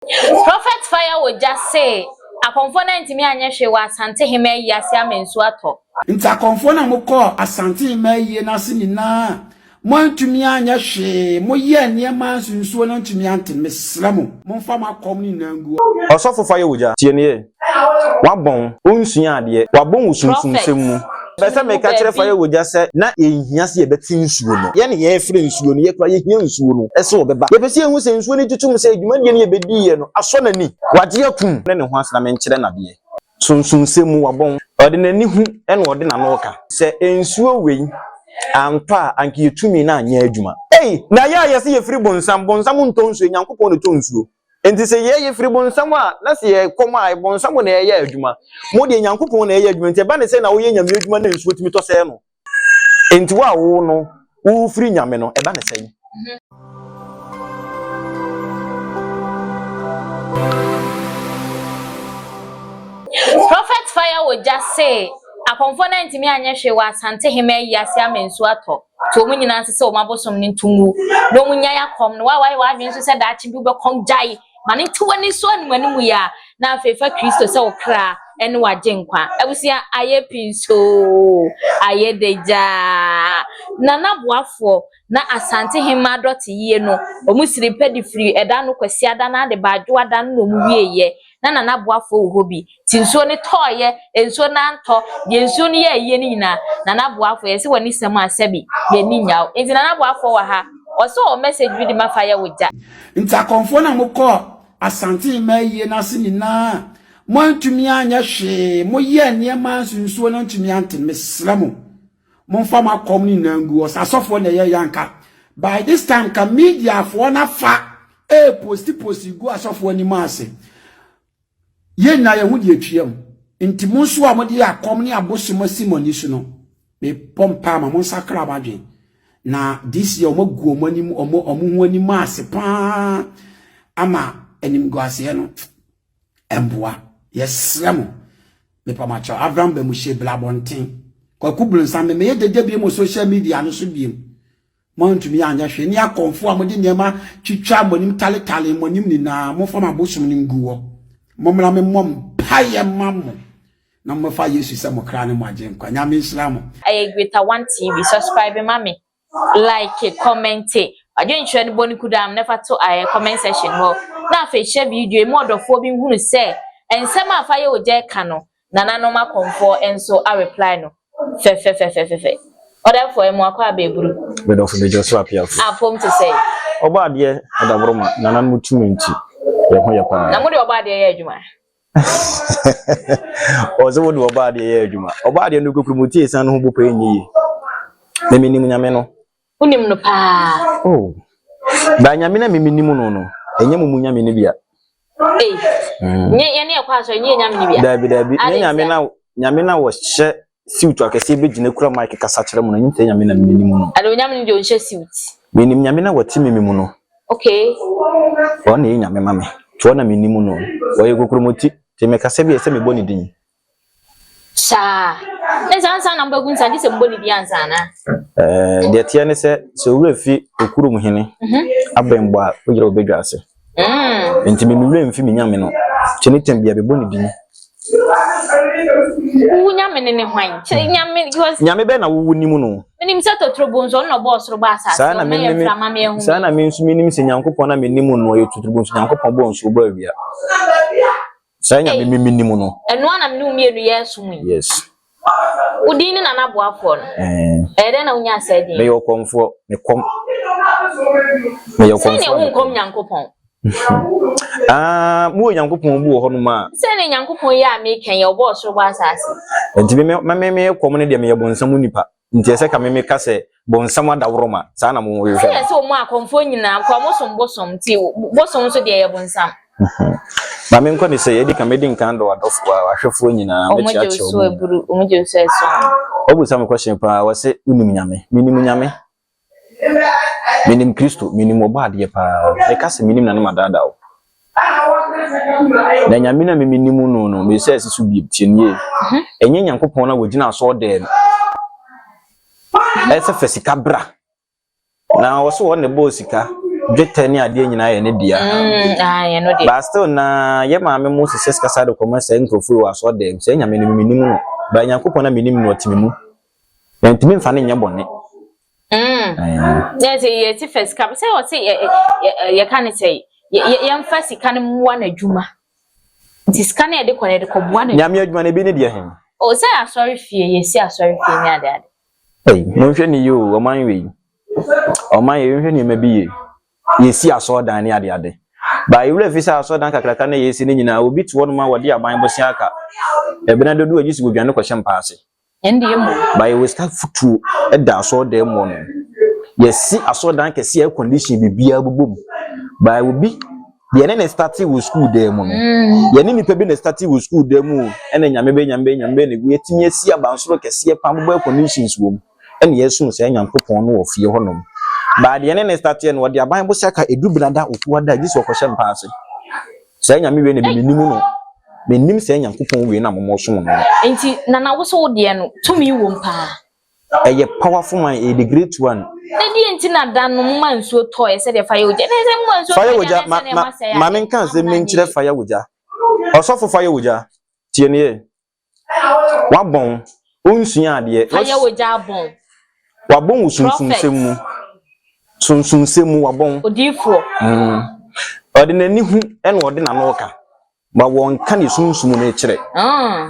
Prophet Fire wɔ gya se akɔmfoɔ no antumi anyɛ hwee wɔ Asante Hema ayi ase ama nsuo atɔ. Nti akɔmfoɔ no a mokɔɔ Asante Hema ayie no ase nyinaa moantumi anyɛ hwee, moyɛɛ nneɛma nso nsuo no antumi ante no, mesrɛ mo, momfa mo akɔm no nyinaa ngu hɔ. Ɔsɔfo fa yɛ ogya. Tie no yie. Wabɔn, onsua adeɛ. Wabɔn wo sunsumsɛm mu. Mepɛ sɛ meka kyerɛ fa yɛ ogya sɛ na ɛnhia sɛ yɛbɛte nsuo no. Yɛne yɛrefrɛ nsuo no, yɛ koraa yɛhia nsuo no sɛ ɔbɛba. Yɛpɛ sɛ yɛhu sɛ nsuo no gye tom sɛ dwumadie no yɛbɛdiiɛ no asɔ n'ani. Wagye atom. Ne ne ho ase na menkyerɛ no adeɛ. Sunsumsɛm mu, wabɔn. Ɔde n'ani hu na ɔde n'ano ka. Sɛ nsuo wei antɔ a, anka yɛ tumi no anyɛ adwuma. Ei! Na yɛ a yɛse yɛfiri bonsam, bonsam ntɔ nsuo, Nyankopɔn na ɔtɔ nsuo. Enti sɛ yɛ yɛfiri bonsam a, na sɛ yɛ kɔm a, bonsam na ɛyɛ adwuma. Mo deɛ Nyankopɔn na ɛyɛ adwuma, nti ɛba ne sɛ na woyɛ Nyame adwuma na nsuo tumi tɔ sɛɛ no. Enti wo a wo no, wofiri Nyame no, ɛba ne sɛn? Prophet Fire wɔ gya se akɔmfoɔ no antumi anyɛ hwee wɔ Asante Hema ayi ase ama nsuo atɔ. Nti wɔn nyinaa nsesa wɔn abosom no nto ngu na wɔn nyae akɔm no. Woa wayɛ w'adwene nso sɛ daakye bi wobɛkɔm gyae ma no nte w'ani so anim anim yi a na afei fa Kristo sɛ wo kra ne w'agyenkwa. Abusua ayɛ pinsoo, ayɛ dagyaa. Nana Boafoɔ na Asante Hemmaa dɔte yie no, wɔn siri pɛ de firi ɛda no Kwasiada no ara de ba Adwoada no na wɔn wieeɛ. Na Nana Boafoɔ wɔ hɔ bi. Nti nsuo no tɔeɛ, nsuo no antɔ, deɛ nsuo no yɛɛ yie no nyinaa, Nana Boafoɔ, yɛse w'ani sɛm a sɛbi, yɛni nnyaw. Nti Nana Boafoɔ wɔ ha, ɔse ɔwɔ message bi de ma fa yɛ wo gya. Nti akɔmfoɔ no a mokɔɔ Asante Hemmaa ayie no ase nyinaa, moantumi anyɛ hwee, moyɛɛ nneɛma nso nsuo no antumi ante no, mesrɛ mo, Momfa mo akɔm no nyinaa ngu hɔ. Sɛ asɔfoɔ na ɛyɛ yɛ anka by this time ka mediafoɔ no afa ɛreposti posti gu asɔfoɔ anim ase. Yɛn nyinaa yɛn ho deɛ atwam. Nti mo nso a mode akɔm ne abosom asi mo ani so no, mebɔ mpaa ma mo nsakra mo adwene. Na this year wɔn agu wɔn anim wɔn wɔn ho anim ase paa ama animguaseɛ no mboa. Yɛsrɛ mo. Mepa mo akyɛw. Avram Bamuhyɛ bla abɔnten. Kwaku Bronsam me meyɛ dede biem wɔ social media no so biem. Moantumi anyɛ hwee ne akɔmfo a mode nneɛma twitwa mo anim taletale mo anim nyinaa momfa mo abosom no ngu hɔ. Mommra me mmɔ mpaeɛ ma mo na mommɛfa Yesu sɛ mo kra ne mo agyenkwa. Nyame nhyira mo. Ɛyɛ Greater One TV subscribe ma me like kɔmɛnte w'adwenkyerɛ no bɔ no kudaa na fa to ayɛ comment section hɔ na afei hyɛ video yi mu ɔdɔfoɔ bi nhunu sɛ nsɛm a fa yɛ ogya ɛka no nananom akɔmfoɔ nso a reply no fɛfɛfɛfɛfɛ ɔdɛfoɔ ɛmo akɔ abɛɛburu. Medɔfo medwo so apiafo. Apom te sɛ. Ɔbɔ adeɛ ɔdaboroma nananom tumi nti yɛn ho yɛ paa. Na mo de ɔbɔ adeɛ yɛ adwuma. Ɔsɛ wode ɔbaa adeɛ yɛ adwuma. Ɔbaa adeɛ no kukuru mu tie san no ho bopɛ nyɛ yie. Na menim nyame no. Wonim no paa. Oh. Ba nyame na menim no no. Ɛnyɛ mo mu nyame no bia. Ei. Mm. Nye yɛne ɛkɔ asɔre nye nyame no bia. Dabi dabi. Nye nyame na nyame na wɔhyɛ siwt akɛseɛ bɛgyina kura mic kasa kyerɛ mo no nyɛ sɛ nyame na menim no. Ade onyame no deɛ ɔnhyɛ siwt. Menim nyame na wɔte me mu no. Okay. Ɔno na ɛyɛ nyame ma me. Nti ɔno na menim no. Ɔyɛ kokromoti. Nti mekasa bi a ɛsɛ mebɔ ne din. Saa. Ne nsa ansa na mobɛgu nsa gye sɛ mobɔ ne din ansa anaa? Ɛɛ deɛ ɛteɛ ne sɛ sɛ owura fi okurom hene mhm. abɛn bɔ a wogyina wobɛdwa ase. Mm. Nti me me werɛ mfi me nyame no. Nti ne tɛm bia mebɔ ne din. Wo nyame ne ne hwan? Kyerɛ nyame because Nyame bɛn na wo nim no? Menim sɛ totorobonso ɔno na ɔbɔɔ soro bɔɔ asase. Saa na me me saa na me nso menim sɛ Nyankopɔn na menim no ɔyɛ totorobonso Nyankopɔn bɔɔ nsuo bɔɔ awia. Saa nyame me menim no. Ɛno ara na me ne wo mmienu yɛ som yi. Yes. Wo din ne Nana Boafoɔ no. Ɛyɛ dɛn na wonyaa saa din? Meyɛ ɔkɔmfoɔ, mekɔm. Meyɛ ɔkɔmfoɔ. Sɛnea wonkɔm Nyankopɔn. Ah, mowɔ Nyankopɔn bi wɔ hɔnom a. Sɛnea Nyankopɔn yi a meka yi, ɔbɔɔ soro bɔɔ asase. Nti me me me me kɔm no deɛ meyɛ bonsam nipa. Nti ɛsɛ ka me meka sɛ bonsam adaworoma, saa na mo hwehwɛ. Sɛ sɛ wɔn akɔmfoɔ nyinaa nka wɔn som bosom, nti bosom nso deɛ yɛ bonsam. Ma menkɔ ne sɛ yɛdi kan medi nkan dɔ adɔfoɔ a ahwɛfoɔ nyinaa mɛkyeakyea wɔn nyinaa. Wɔn gye so ɛso. Wɔbusa me question paa wɔse wonim Nyame? Menim Nyame. Menim Kristo, menim ɔbɔ adeɛ paa. Meka sɛ menim na ne madaadaa wo. Na Nyame no a me menim no no, mesɛ ɛsi so bio, tie nie. Ɛnyɛ Nyankopɔn no a wɔgyina asɔɔdɛm ɛsɛ fa sika bra. Na ɔsɛ wɔn na ɛbɔɔ sika. Dwetɛ ne adeɛ nyinaa yɛ ne dea. Mm, But still na yɛ maame mo sesɛ sika saa de kɔma saa nkurɔfoɔ yi wɔ asɔre dɛm. Saa nyame no menim no. But Nyankopɔn na menim no ɔte me mu. Na ntumi mfa no nyɛ bɔne. Mm. Yɛ sɛ yɛte fɛ sika sɛ ɔse yɛka ne sɛ yɛmfa sika no mmoa n'adwuma. Nti sika no yɛde kɔ no yɛde kɔboa n'adwuma. Nyame adwuma no ebi ne deɛ he? O sɛ asɔre fie yɛsi asɔre fie ne ade ade. Ei, monhwɛ ne yie o, ɔman wei. Ɔman yɛ yɛnhwɛ nneɛma bi yie. Yɛsi asɔredan ne ade ade. Ba yɛwura fi sɛ asɔredan kakraka na yɛsi ne nyinaa, obi te hɔnom a wɔde aban bosea aka. Ɛbena dodoɔ a gye sɛ wɔdwane kɔhyɛ mpa ase. Ɛndeɛ mmom. Ba yɛwɔ sika fotuo da asɔredan mu hɔ nom. Yɛsi asɔredan kɛseɛ air condition biribiara bobɔ mu. Ba obi deɛ ne ne starte wɔ school dan mu no. Mm. Yɛne nipa bi na starte wɔ school dan mu o. Ɛna nyame bɛ nyame bɛ nyame bɛ na egu yɛtumi asi abansoro kɛseɛ paa bobɔ air conditions wɔ mu. Ɛna yɛsom saa Nyankopɔn no wɔ fie hɔ nom. Ba deɛ ne ne starteɛ no wɔde aban bosea ka edu benada okuada gye sɛ ɔkɔhyɛ mpa ase. Saa nyame wei na bi menim no. Mennim saa Nyankopɔn wei na mosom no no. Nti Nana wo so wo deɛ no tumi wom paa. Ɛyɛ powerful man, ɛyɛ the great one. Na deɛ nti na da no moma nsuo tɔɔɛ sɛdeɛ fire ogya na ɛsɛ moma nsuo Fire tɔɔɛ ogya deɛ ma na ɛsɛ ma nneɛma sɛe ma adeɛ menka asɛm amena bi anyɛ nkyerɛ yie. fire ogya. Ɔsɔfo fire ogya tie nie wabɔn wonsua adeɛ Fire ogya abɔn. Wabɔn wo sunsumsɛm Prophet. mu sunsumsɛm mu wabɔn. Odiyifoɔ. Mm. Ɔde n'ani hu ɛna ɔde n'ano ka. Ma wɔnka ne sunsum no kyerɛ.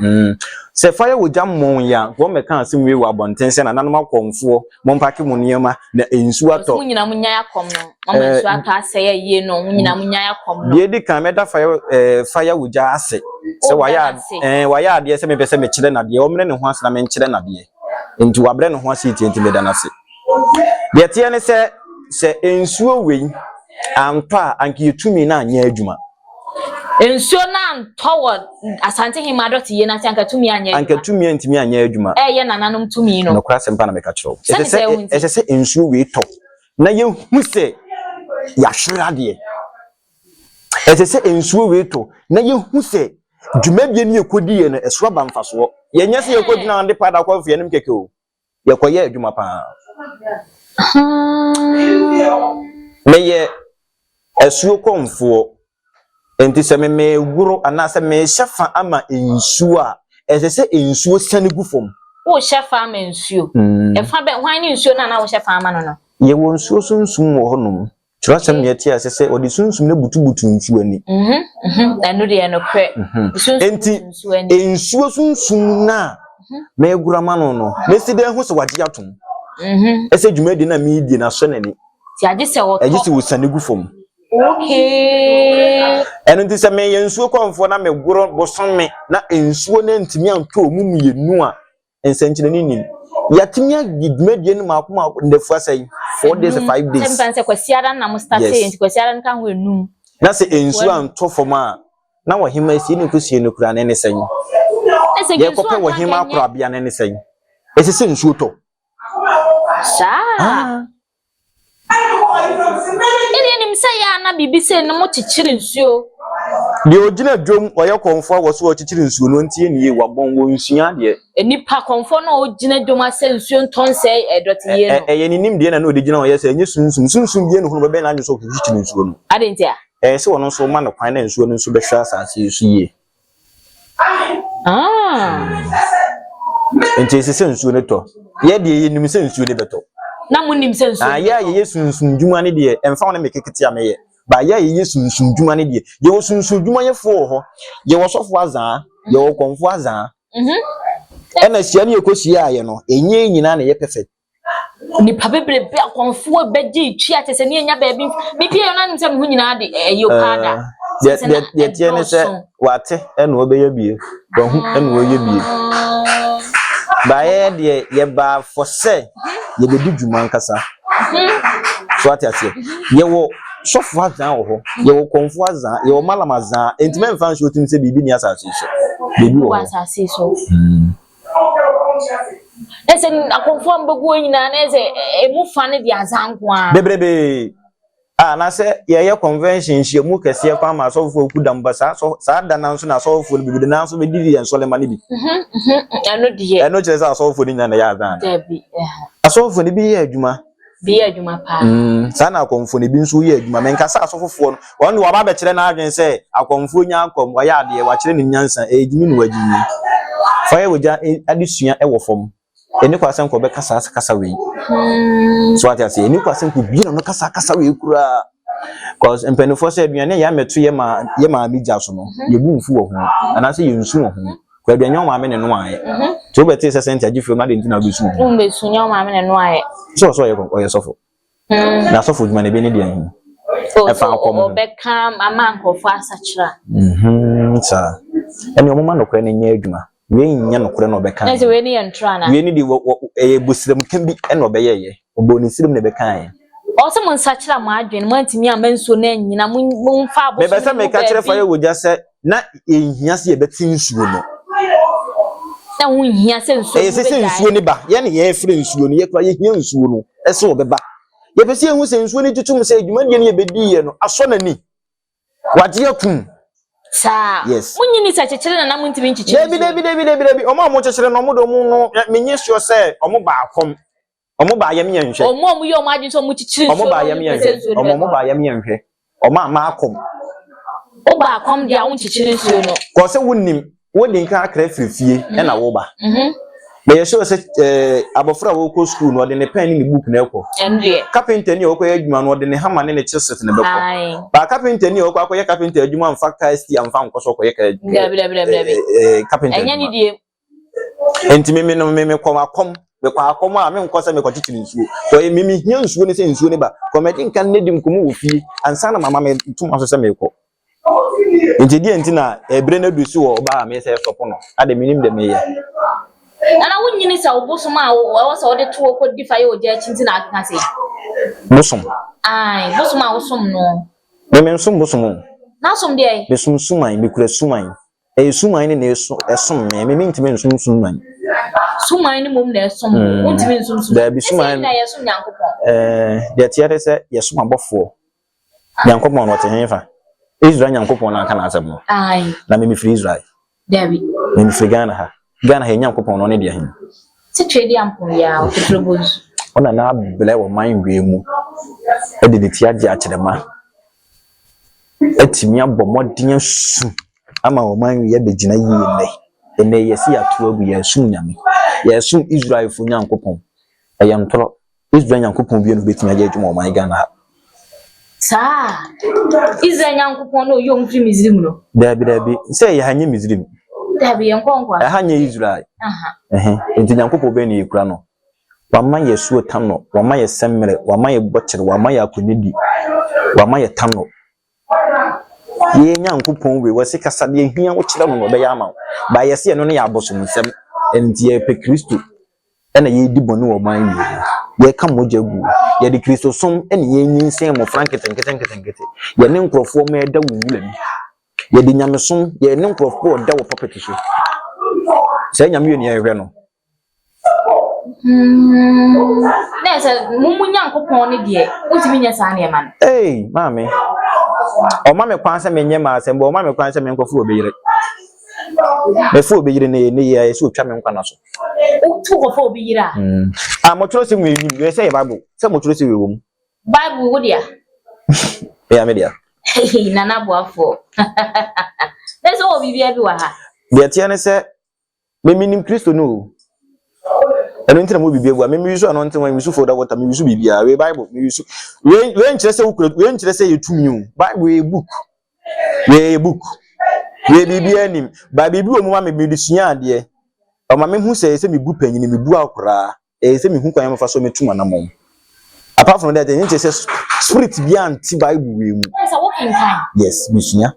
Mm. Sɛ fire wɔ gya mmɔn yɛ a, wɔn mmɛka asɛm wei wɔ abɔnten sɛ nananom akɔmfoɔ, mompake mo nneɛma na nsuo atɔ. Mo nyinaa monyae akɔm no, mama Eh, nsuo atɔ asɛe ayie no, mo nyinaa monyae akɔm no. Deɛ edi kan mɛda fire eh, fire wɔ gya ase sɛ Woda wayɛ no ad- ase. eh, wayɛ adeɛ sɛ mepɛ sɛ mekyerɛ no adeɛ, ɔmmrɛ ne ho ase na menkyerɛ no adeɛ. Nti wabrɛ ne ho ase tie nti meda no ase. Deɛ ɛteɛ ne sɛ sɛ nsuo wei antɔ a anka yɛtumi no anyɛ adwuma. Nsuo no antɔ wɔ Asante Hemmaa dɔteyie no ase anka tumi anyɛ adwuma. Anka tumi antumi anyɛ adwuma. Ɛyɛ nananom tumi no. Nokorɛ asɛm pa na meka kyerɛ wo. Sɛne sɛ ɛho nti. Ɛsɛ sɛ nsuo wei tɔ na yɛhu sɛ yɛahwere adeɛ. Ɛsɛ sɛ nsuo wei tɔ na yɛhu sɛ dwumadie no yɛkɔdiiɛ no ɛso aba mfasoɔ. Yɛnyɛ sɛ yɛkɔgyina ade pa da kɔ mfeɛ anim kɛkɛ o. Yɛkɔyɛ adwuma paa. Meyɛ asuo kɔmfoɔ, enti sɛ me meworo anaasɛ mehyɛ fa ama nsuo a, ɛsɛ sɛ nsuo siane gu fam. Wohyɛ fa ama nsuo? Ɛfa bɛn? Hwan ne nsuo no a na wohyɛ fa ama no no? Yɛwɔ nsuo sunsum wɔ hɔnom. Twerɛsɛm na yɛte ase sɛ wɔde sunsum no butubutu nsuo ani. Mhm, mhm, ɛno deɛ nokorɛ. Mhm. Sunsum Enti butu nsuo ani. nsuo sunsum no a meregoro ama no no, mesi dɛn hu sɛ wagye atom sɛ dwumadi no a meredie no asɔ n'ani? Nti agye sɛ ɔtɔ. Agye sɛ ɔsiane gu fam. Okay. Ɛno nti sɛ meyɛ nsuo kɔmfoɔ na megoro bosome na nsuo no antumi antɔ ɔmu mmienu a, nsɛnkyerɛnne nnim. Yɛatumi adi dwumadie no mmaako mmaako nnafua sɛn? 4 days, 5 days. Sɛ mfa sɛ Kwasiada na mo starte Yes. nti Kwasiada no ka ho enum. Na sɛ nsuo antɔ fam a, na ɔhemmaa sie ne kɔsie no koraa no ɛne sɛn? Na sɛ nsuo Yɛkɔpɛ antɔ anka ɔhemmaa ɛnyɛ. korabea no ɛne sɛn? Ɛsɛ sɛ nsuo tɔ. Saa. Ah. Ɛdeɛ nim sɛ yɛ a na biribi sei no mo kyekyere nsuo. Deɛ ɔgyina dwom ɔyɛ kɔmfoɔ a wɔ so ɔkyekyere nsuo no ɔntie ne yie wabɔn wɔnsua adeɛ. Nipa kɔmfoɔ no a ɔgyina dwom asɛ nsuo ntɔ nsɛe ɛdɔteyie no. Ɛyɛ ne nimdeɛ na na ɔde gyina hɔ yɛ sɛ ɛnyɛ sunsum sunsum bie ne ho no bɛbɛn n'adwene sɛ ɔkyekyere nsuo no. Adɛn nti a? Ɛyɛ sɛ ɔno nso ɔma no kwan na nsuo no nso bɛhwɛ asase yi so yie. Ah. Nti ɛsɛ sɛ nsuo no tɔ. Yɛ deɛ yɛnim sɛ nsuo no bɛtɔ. Na mo nim sɛ nsuo no bɛtɔ. Yɛ a yɛyɛ sunsum dwuma no deɛ ɛmfa wo ne me kekete a meyɛ. Ba yɛ a yɛyɛ sunsum dwuma no deɛ yɛwɔ sunsum dwumayɛfoɔ wɔ hɔ. Yɛwɔ sɔfo azaa, yɛwɔ kɔmfo azaa. Ɛna hyia ne yɛkɔ hyia ayɛ no ɛnyɛ nyinaa na ɛyɛ perfect. Nnipa bebrebe akɔmfoɔ bɛgye twi akyɛ sɛ ne yɛnya baabi mepie yɛ no anim sɛ me ho nyinaa de ɛyɛ paa da. Deɛ deɛ deɛ teɛ ne sɛ wate ɛna ɔbɛyɛ bie wahu ɛna ɔyɛ bie baayɛ deɛ yɛbaa fɔ sɛ yɛbɛdi dwuma ankasa so ate aseɛ yɛwɔ sɔfo azaa wɔ hɔ yɛwɔ kɔmfo azaa yɛwɔ malam azaa enti mɛmfa nhyɛ otim sɛ biribi ni asase so biribi wɔ hɔ. Ɛsɛ akɔmfoɔ a mbɛgu hɔ nyinaa na ɛsɛ emu fa no de adza nko ara. Bebrebe a na sɛ yɛyɛ convention nhyiamu kɛseɛ paa ma asɔfofoɔ ku dam ba saa sɔ saa da no nso na asɔfofoɔ no bebree naa nso bɛdidi yɛn nsɔlema no bi. Mhm, mhm, ɛno deɛ. Ɛno kyerɛ sɛ asɔfofoɔ no nyinaa na ɛyɛ adza ana? Dabi. Asɔfofoɔ no bi yɛ adwuma. Bi yɛ adwuma paa. Saa na akɔmfoɔ no ebi nso yɛ adwuma. Menka sɛ asɔfofoɔ no, wɔn de wɔaba abɛkyerɛ n'adwene sɛ akɔmfoɔ nya akɔm, wɔayɛ adeɛ, wɔakyerɛ ne nyansa, ɛyɛ gyimi na wɔagyimi. Fa yɛ wagya adesua wɔ fam. Ɛni kwa sɛ nka ɔbɛka saa kasa wei. So ate aseɛ, ɛni kwa sɛ nka obi na ɔno kasa kasa wei koraa. Cause mpanimfoɔ sɛ aduane a yɛamɛto yɛ ma yɛ maame gya so no, yɛbu mfu wɔ ho anaasɛ yɛnsu wɔ ho. Kɔ aduane wo maame ne no ayɛ. Nti wobɛtee sɛ sɛnti agye firi mu ade nti na wobɛsu wɔ ho. Wobɛsu nyɛ wo maame ne no ayɛ. Sɛ ɔsɛ ɔyɛ ɔyɛ sɔfo. Na sɔfo dwuma no ebi ne deɛ he? Ɛfa akɔm ho. Ɔbɛka ama nkurɔfoɔ asakyera. Saa. Ɛne ɔmo ma nokorɛ no nyɛ adwuma. Wei nyɛ nokorɛ na ɔbɛka. Ɛsɛ wei ne yɛ ntorɔ anaa? Wei ne deɛ ɛyɛ bosiramka bi ɛna ɔbɛyɛɛyɛ. Ɔbɔɔ ne sirim na ɛbɛkaeɛ. Ɔsɛ mo nsakyera mo adwene, mo antumi amma nsuo no annyina, mo momfa abosom Mepɛ sɛ no mu meka kyerɛ baabi. Fire Wogya sɛ na ɛnhia sɛ yɛbɛte nsuo no. Na ho nhia sɛ nsuo Ɛyɛ no sɛ sɛ bɛgyae. nsuo no ba, yɛn ne yɛfrɛ nsuo no, yɛkora yɛhia nsuo no sɛ ɔbɛba. Yɛpɛ sɛ yɛhu sɛ nsuo no tutum sɛ dwumadie no yɛbɛdiiɛ no asɔ n'ani. Wagye atum. Saa. Yes. Munyi ni sɛ kyekyere na na muntumi nkyekyere Dabi dabi dabi dabi dabi. Ɔmo a ɔmo kyekyere no ɔmo de ɔmo no menye sure sɛ ɔmo ba akɔm. Ɔmo ba ayam yɛ nhwɛ. Ɔmo a ɔmo yɛ ɔmo adwene sɛ ɔmo kyekyere nsuo Ɔmo ba ayam yɛ nhwɛ. Ɔmo ɔmo ba ayam yɛ nhwɛ. Ɔmo ama akɔm. Wo ba akɔm deɛ a wonkyekyere nsuo no. Kɔ sɛ wonim wodi nka akra firi fie ɛna woba. Bɛyɛ sure sɛ ɛɛ abɔfra a wɔkɔ sukuu no ɔde ne pɛn ne ne book na ɛkɔ. Ɛno deɛ. Kapenta ni a ɔkɔyɛ adwuma no ɔde ne hammer ne ne chisel na ɛbɛkɔ. Ae. Ba kapenta ni a ɔkɔ akɔyɛ kapenta adwuma mfa car steer mfa nkɔ so ɔkɔyɛ kaa Dabi dabi dabi dabi. ɛɛ kapenta Ɛnyɛ ne adwuma. deɛ. Nti me me no me mekɔ akɔm mekɔ akɔm a menkɔ sɛ mekɔkyekyere nsuo. Kɔ me mehia nsuo ne sɛ nsuo ne ba. Kɔ mɛde nka ne di nkɔmmɔ wɔ fie ansa na mama me ntoma so sɛ mekɔ. Nti deɛ nti na ɛberɛ no adu so wɔ ɔbaa a mesɛ sɔpo no ade menim deɛ meyɛ. Nana wonyini sɛ wo bosom a ɛwɔ sɛ wode to hɔ kɔdi fa yɛ ogya akyi nti na akeka sei. Bosom. Ae, bosom a wosom no. Me mensom bosom o. Na som deɛ? Mesom suman, mekura suman. Ɛyɛ suman no na ɛso ɛsom me, me mentumi nsom suman. Suman no mmom na ɛsom wo, wontumi nsom suman. Daabi suman. Ɛsɛ na yɛsom Nyankopɔn. Ɛɛ, deɛ teɛ de sɛ yɛsom abɔfoɔ. Nyankopɔn no ɔte hefa? Israel Nyankopɔn no aka n'asɛm no. Ae. Na me mefiri Israel. Dabi. Me mefiri Ghana ha. Ghana ha Nyankopɔn no ɔne deɛ he? Sɛ twɛ di ampɔn yi a ɔtotoro bɔ nsu. Ɔna na abrɛ wɔ man wei mu de ne ti agye akyerɛma atumi abɔ mmɔden asu ama ɔman wei abɛgyina yie nnɛ. Ɛnnɛ yɛsi yɛato agu yɛsom Nyame. Yɛsom Israelfo Nyankopɔn. Ɛyɛ ntorɔ. Israel Nyankopɔn bi na obetumi ayɛ adwuma wɔ ɔman Ghana ha. Saa. Israel Nyankopɔn na oyi wɔn firi Misrim no. Daabi daabi. Sɛ ɛyɛ ha nyɛ Misrim. Daabi yɛn nkɔ nkɔ. Ɛha nyɛ Israel. Ɛhɛn. Nti Nyankopɔn bɛn na yɛkura no? Wama yɛ suo tanɔ, wama yɛ sɛmmerɛ, wama yɛ bɔkyere, wama yɛ akɔnidi, wama yɛ tanɔ. Yɛn Nyankopɔn wei, wɔse kasa deɛ hia wo kyerɛ no na ɔbɛyɛ ama wo. Ba yɛse ɛno no yɛ abosomsɛm. Nti yɛpɛ Kristo ɛna yɛredi bɔne wɔ ɔman yi mu. Yɛreka mogya gu. Yɛde Kristosom ɛna yɛnyinsɛn mmɔfra nketenkete nketenkete. Yɛne nkurɔfoɔ ma ɛda wɔ nwura mu. Yɛde nyamesom, yɛne nkurɔfoɔ ɔda wɔ pulpit so. Saa nyame yɛ nea yɛhwɛ no. Na sɛ mo mo Nyankopɔn no deɛ, wontumi nyɛ saa nneɛma no. Ei, maame. Ɔma me kwan sɛ menyɛ ma asɛm bɔ, ɔma me kwan sɛ menkɔfo obi yere. Mefo obi yere no yɛ ne yie ayɛ sɛ otwa me nkwa na so. Wotu kɔfa obi yere a? Ah, mɔtwerɛ sɛ wei nim, wei sɛ yɛ Bible, sɛ mɔtwerɛ sɛ wei wɔ mu. Bible wo dea? Ɛyɛ me dea. Nana Boafoɔ. Na sɛ wɔ biribiara bi wɔ ha. Deɛ ɛteɛ ne sɛ, Me menim Kristo no o. Ɛno nti na mo biribi agu a me me use anointing oil, me use folder water, me use biribiara. Wei Bible, me use. Wei wei nkyerɛ sɛ wokura, wei nkyerɛ sɛ yɛ tumi o. Bible yɛ book. Wei yɛ book. Wei biribiara nim. Ba biribi wɔ mu ma me me de sua adeɛ. Ɔma me hu sɛ sɛ mebu panyin, mebu akoraa. Ɛyɛ sɛ mehu kwan a mefa so metu m'anammɔn. Apart from that, ɛnyɛ kyerɛ sɛ spirit bi ante Bible wei mu. Sɛ wokenkan. Yes, mesua.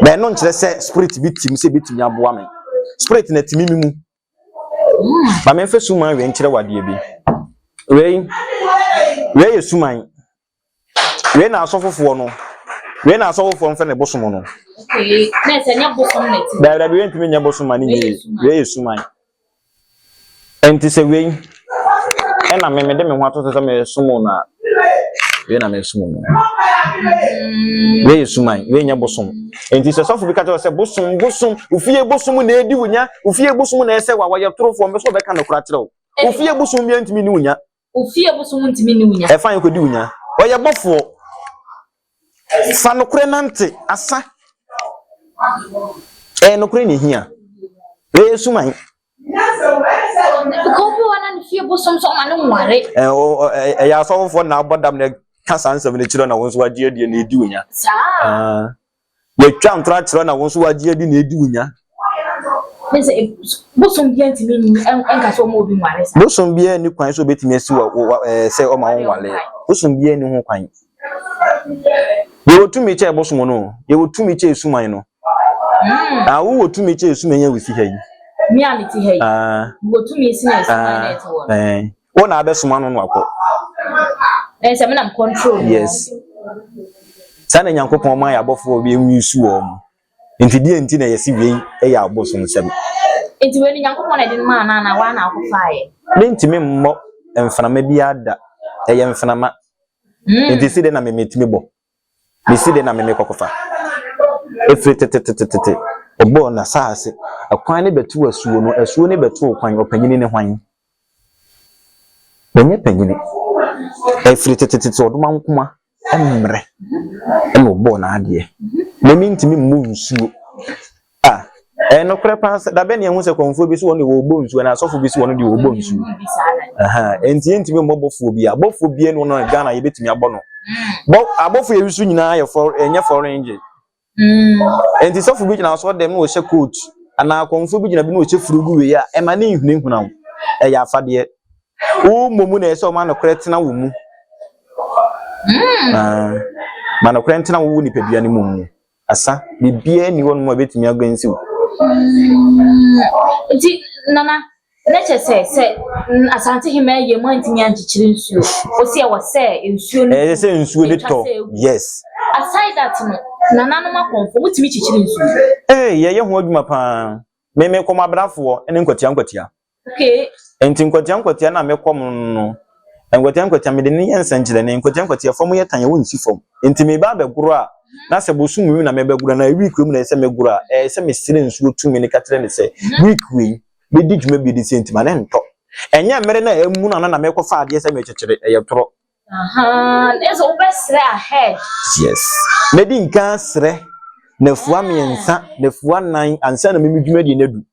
Na ɛno nkyerɛ sɛ spirit bi tim sɛ ebetumi aboa me. Spirit na ɛtumi me mu. Ma memfa suman wei nkyerɛ wo adeɛ bi. Wei, wei yɛ suman. Wei na asɔfofoɔ no, wei na asɔfofoɔ mfɛ ne bosom no. Okay, na ɛsɛ nyɛ bosom na ɛti. Daabi daabi, wei ntumi nyɛ bosom ma ne nyɛ yie. Wei yɛ suman. Nti sɛ wei ɛna me mede me ho ato so sɛ mesom no a, wei na mesom no. Wei yɛ suman, wei nyɛ bosom. Nti sɛ sɔfo bi ka kyerɛ sɛ bosom bosom, ofie bosom na edi wo nya, ofie bosom na ɛsɛ wa wɔyɛ torofoɔ, mpɛ sɛ ɔbɛka nokorɛ akyerɛ wo. Ofie bosom bi ntumi ne wo nya. Ofie bosom ntumi nni wo nya. Ɛfa yɛn kɔdi wo nya. Ɔyɛ bɔfoɔ. Fa nokorɛ nante, asa. Ɛyɛ nokorɛ na ɛhia. Wei yɛ suman. Because obi wɔ na ne fie bosom sɛ ɔma no nware. Ɛyɛ asɔfofoɔ na abɔ dam na ɛka saa nsɛm no kyerɛ na wɔn nso wagye adie na ɛdi wo nya. Saa. Yɛtwa ntorɔ akyerɛ na wo nso wagye adi na edi wo nya. Ne sɛ bosom biara ntumi nka sɛ ɔma obi nware saa. Bosom biara nni kwan sɛ obetumi asi wɔ wɔ sɛ ɔma wo nware. Bosom biara nni ho kwan. Yɛwɔ tumi kyɛ bosom no, yɛwɔ tumi kyɛ esuman no. Ah, wowɔ tumi kyɛ esuman yɛ wosi ha yi. Me a mete ha yi. Ah. Wɔ tumi si na esuman na ɛte hɔ. Eh. Wo na abɛsoma no no akɔ. Ɛn sɛ me nam control. Yes. Saa na Nyankopɔn maa yɛ abɔfoɔ bi nwisu wɔn mo. Nti deɛ nti na yɛsi wei yɛ abosonsɛm. Nti wei no Nyankopɔn na ɛde no maa no anaa waa na akɔfaeɛ? Mentumi mmɔ mframa biara da. Ɛyɛ mframa. Nti si dɛn na me metumi bɔ? Mesi dɛn na me mekɔkɔfa? Ɛfiri tetetetete, ɔbɔɔ n'asaase. Ɛkwan no bɛtoo asuo no, asuo no bɛtoo kwan. Ɔpanyini ne hwan? Ɔnyɛ panyini. Ɛfiri tetetete ɔdomankoma mmerɛ ɛna ɔbɔɔ n'adeɛ. Na mentumi mmɔ nsuo. Ah, ɛyɛ nokorɛ paa sɛ dabɛn na yɛhu sɛ kɔmfoɔ bi so wɔn deɛ wɔbɔ nsuo anaa asɔfo bi so wɔn deɛ wɔbɔ nsuo. Aha, enti yɛntumi mmɔ bɔfoɔ bi a. Bɔfoɔ bi no no Ghana yɛbɛtumi abɔ no. Bɔ abɔfoɔ yɛwi so nyinaa yɛ fɔ ɛnyɛ foreign engine. Enti sɔfo bi gyina asɔre dɛm na ɔhyɛ coat anaa akɔmfo bi gyina bi na ɔhyɛ furugu wei a, ɛma ne nhunahuna wo. Ɛyɛ afadeɛ. Wo mmom na ɛsɛ sɛ ɔma nokorɛ tena wo mu. Ah, ma nokorɛ ntena wo wo nipadua no mu mu. Asa, biribiara nni hɔnom a ɛbɛtumi agansi wo. Nti, Nana, Na kyerɛ sɛ, sɛ Asante Hemaa yie mu antumi ankyekyere nsuo, ɔsi ɛwɔ sɛ nsuo no Ɛyɛ sɛ nsuo no ɛtwa tɔ, sɛ egu. yes. Aside that no, nananom akɔmfoɔ, motumi kyekyere nsuo? Ee, yɛyɛ ho adwuma paa. Me mekɔm abrafoɔ ne nkwatia nkwatia. Okay. Nti nkwatia nkwatia no a mekɔm no no, nkwatia nkwatia mede no yɛ nsɛnkyerɛnne. Nkwatia nkwatia fam yɛ tan, ɛwɔ nsi fam. Nti meba abɛgoro a, na sɛ bosom wei mu na mebɛgoro anaa week wei mu na ɛsɛ sɛ megoro a, ɛyɛ sɛ mesrɛ nsuo tumi no ka kyerɛ no sɛ, week wei, mɛdi dwuma bi de sei nti ma ne ntɔ. Ɛnyɛ mmere no a amunu ano na mekɔfa adeɛ sɛ mekyekyere, ɛyɛ torɔ. Ahaa, na sɛ wobɛsrɛ ahead. Yes. Mɛdi nkan asrɛ nafua mmiɛnsa, nafua nnan ansa na mimi dwumadie no adu.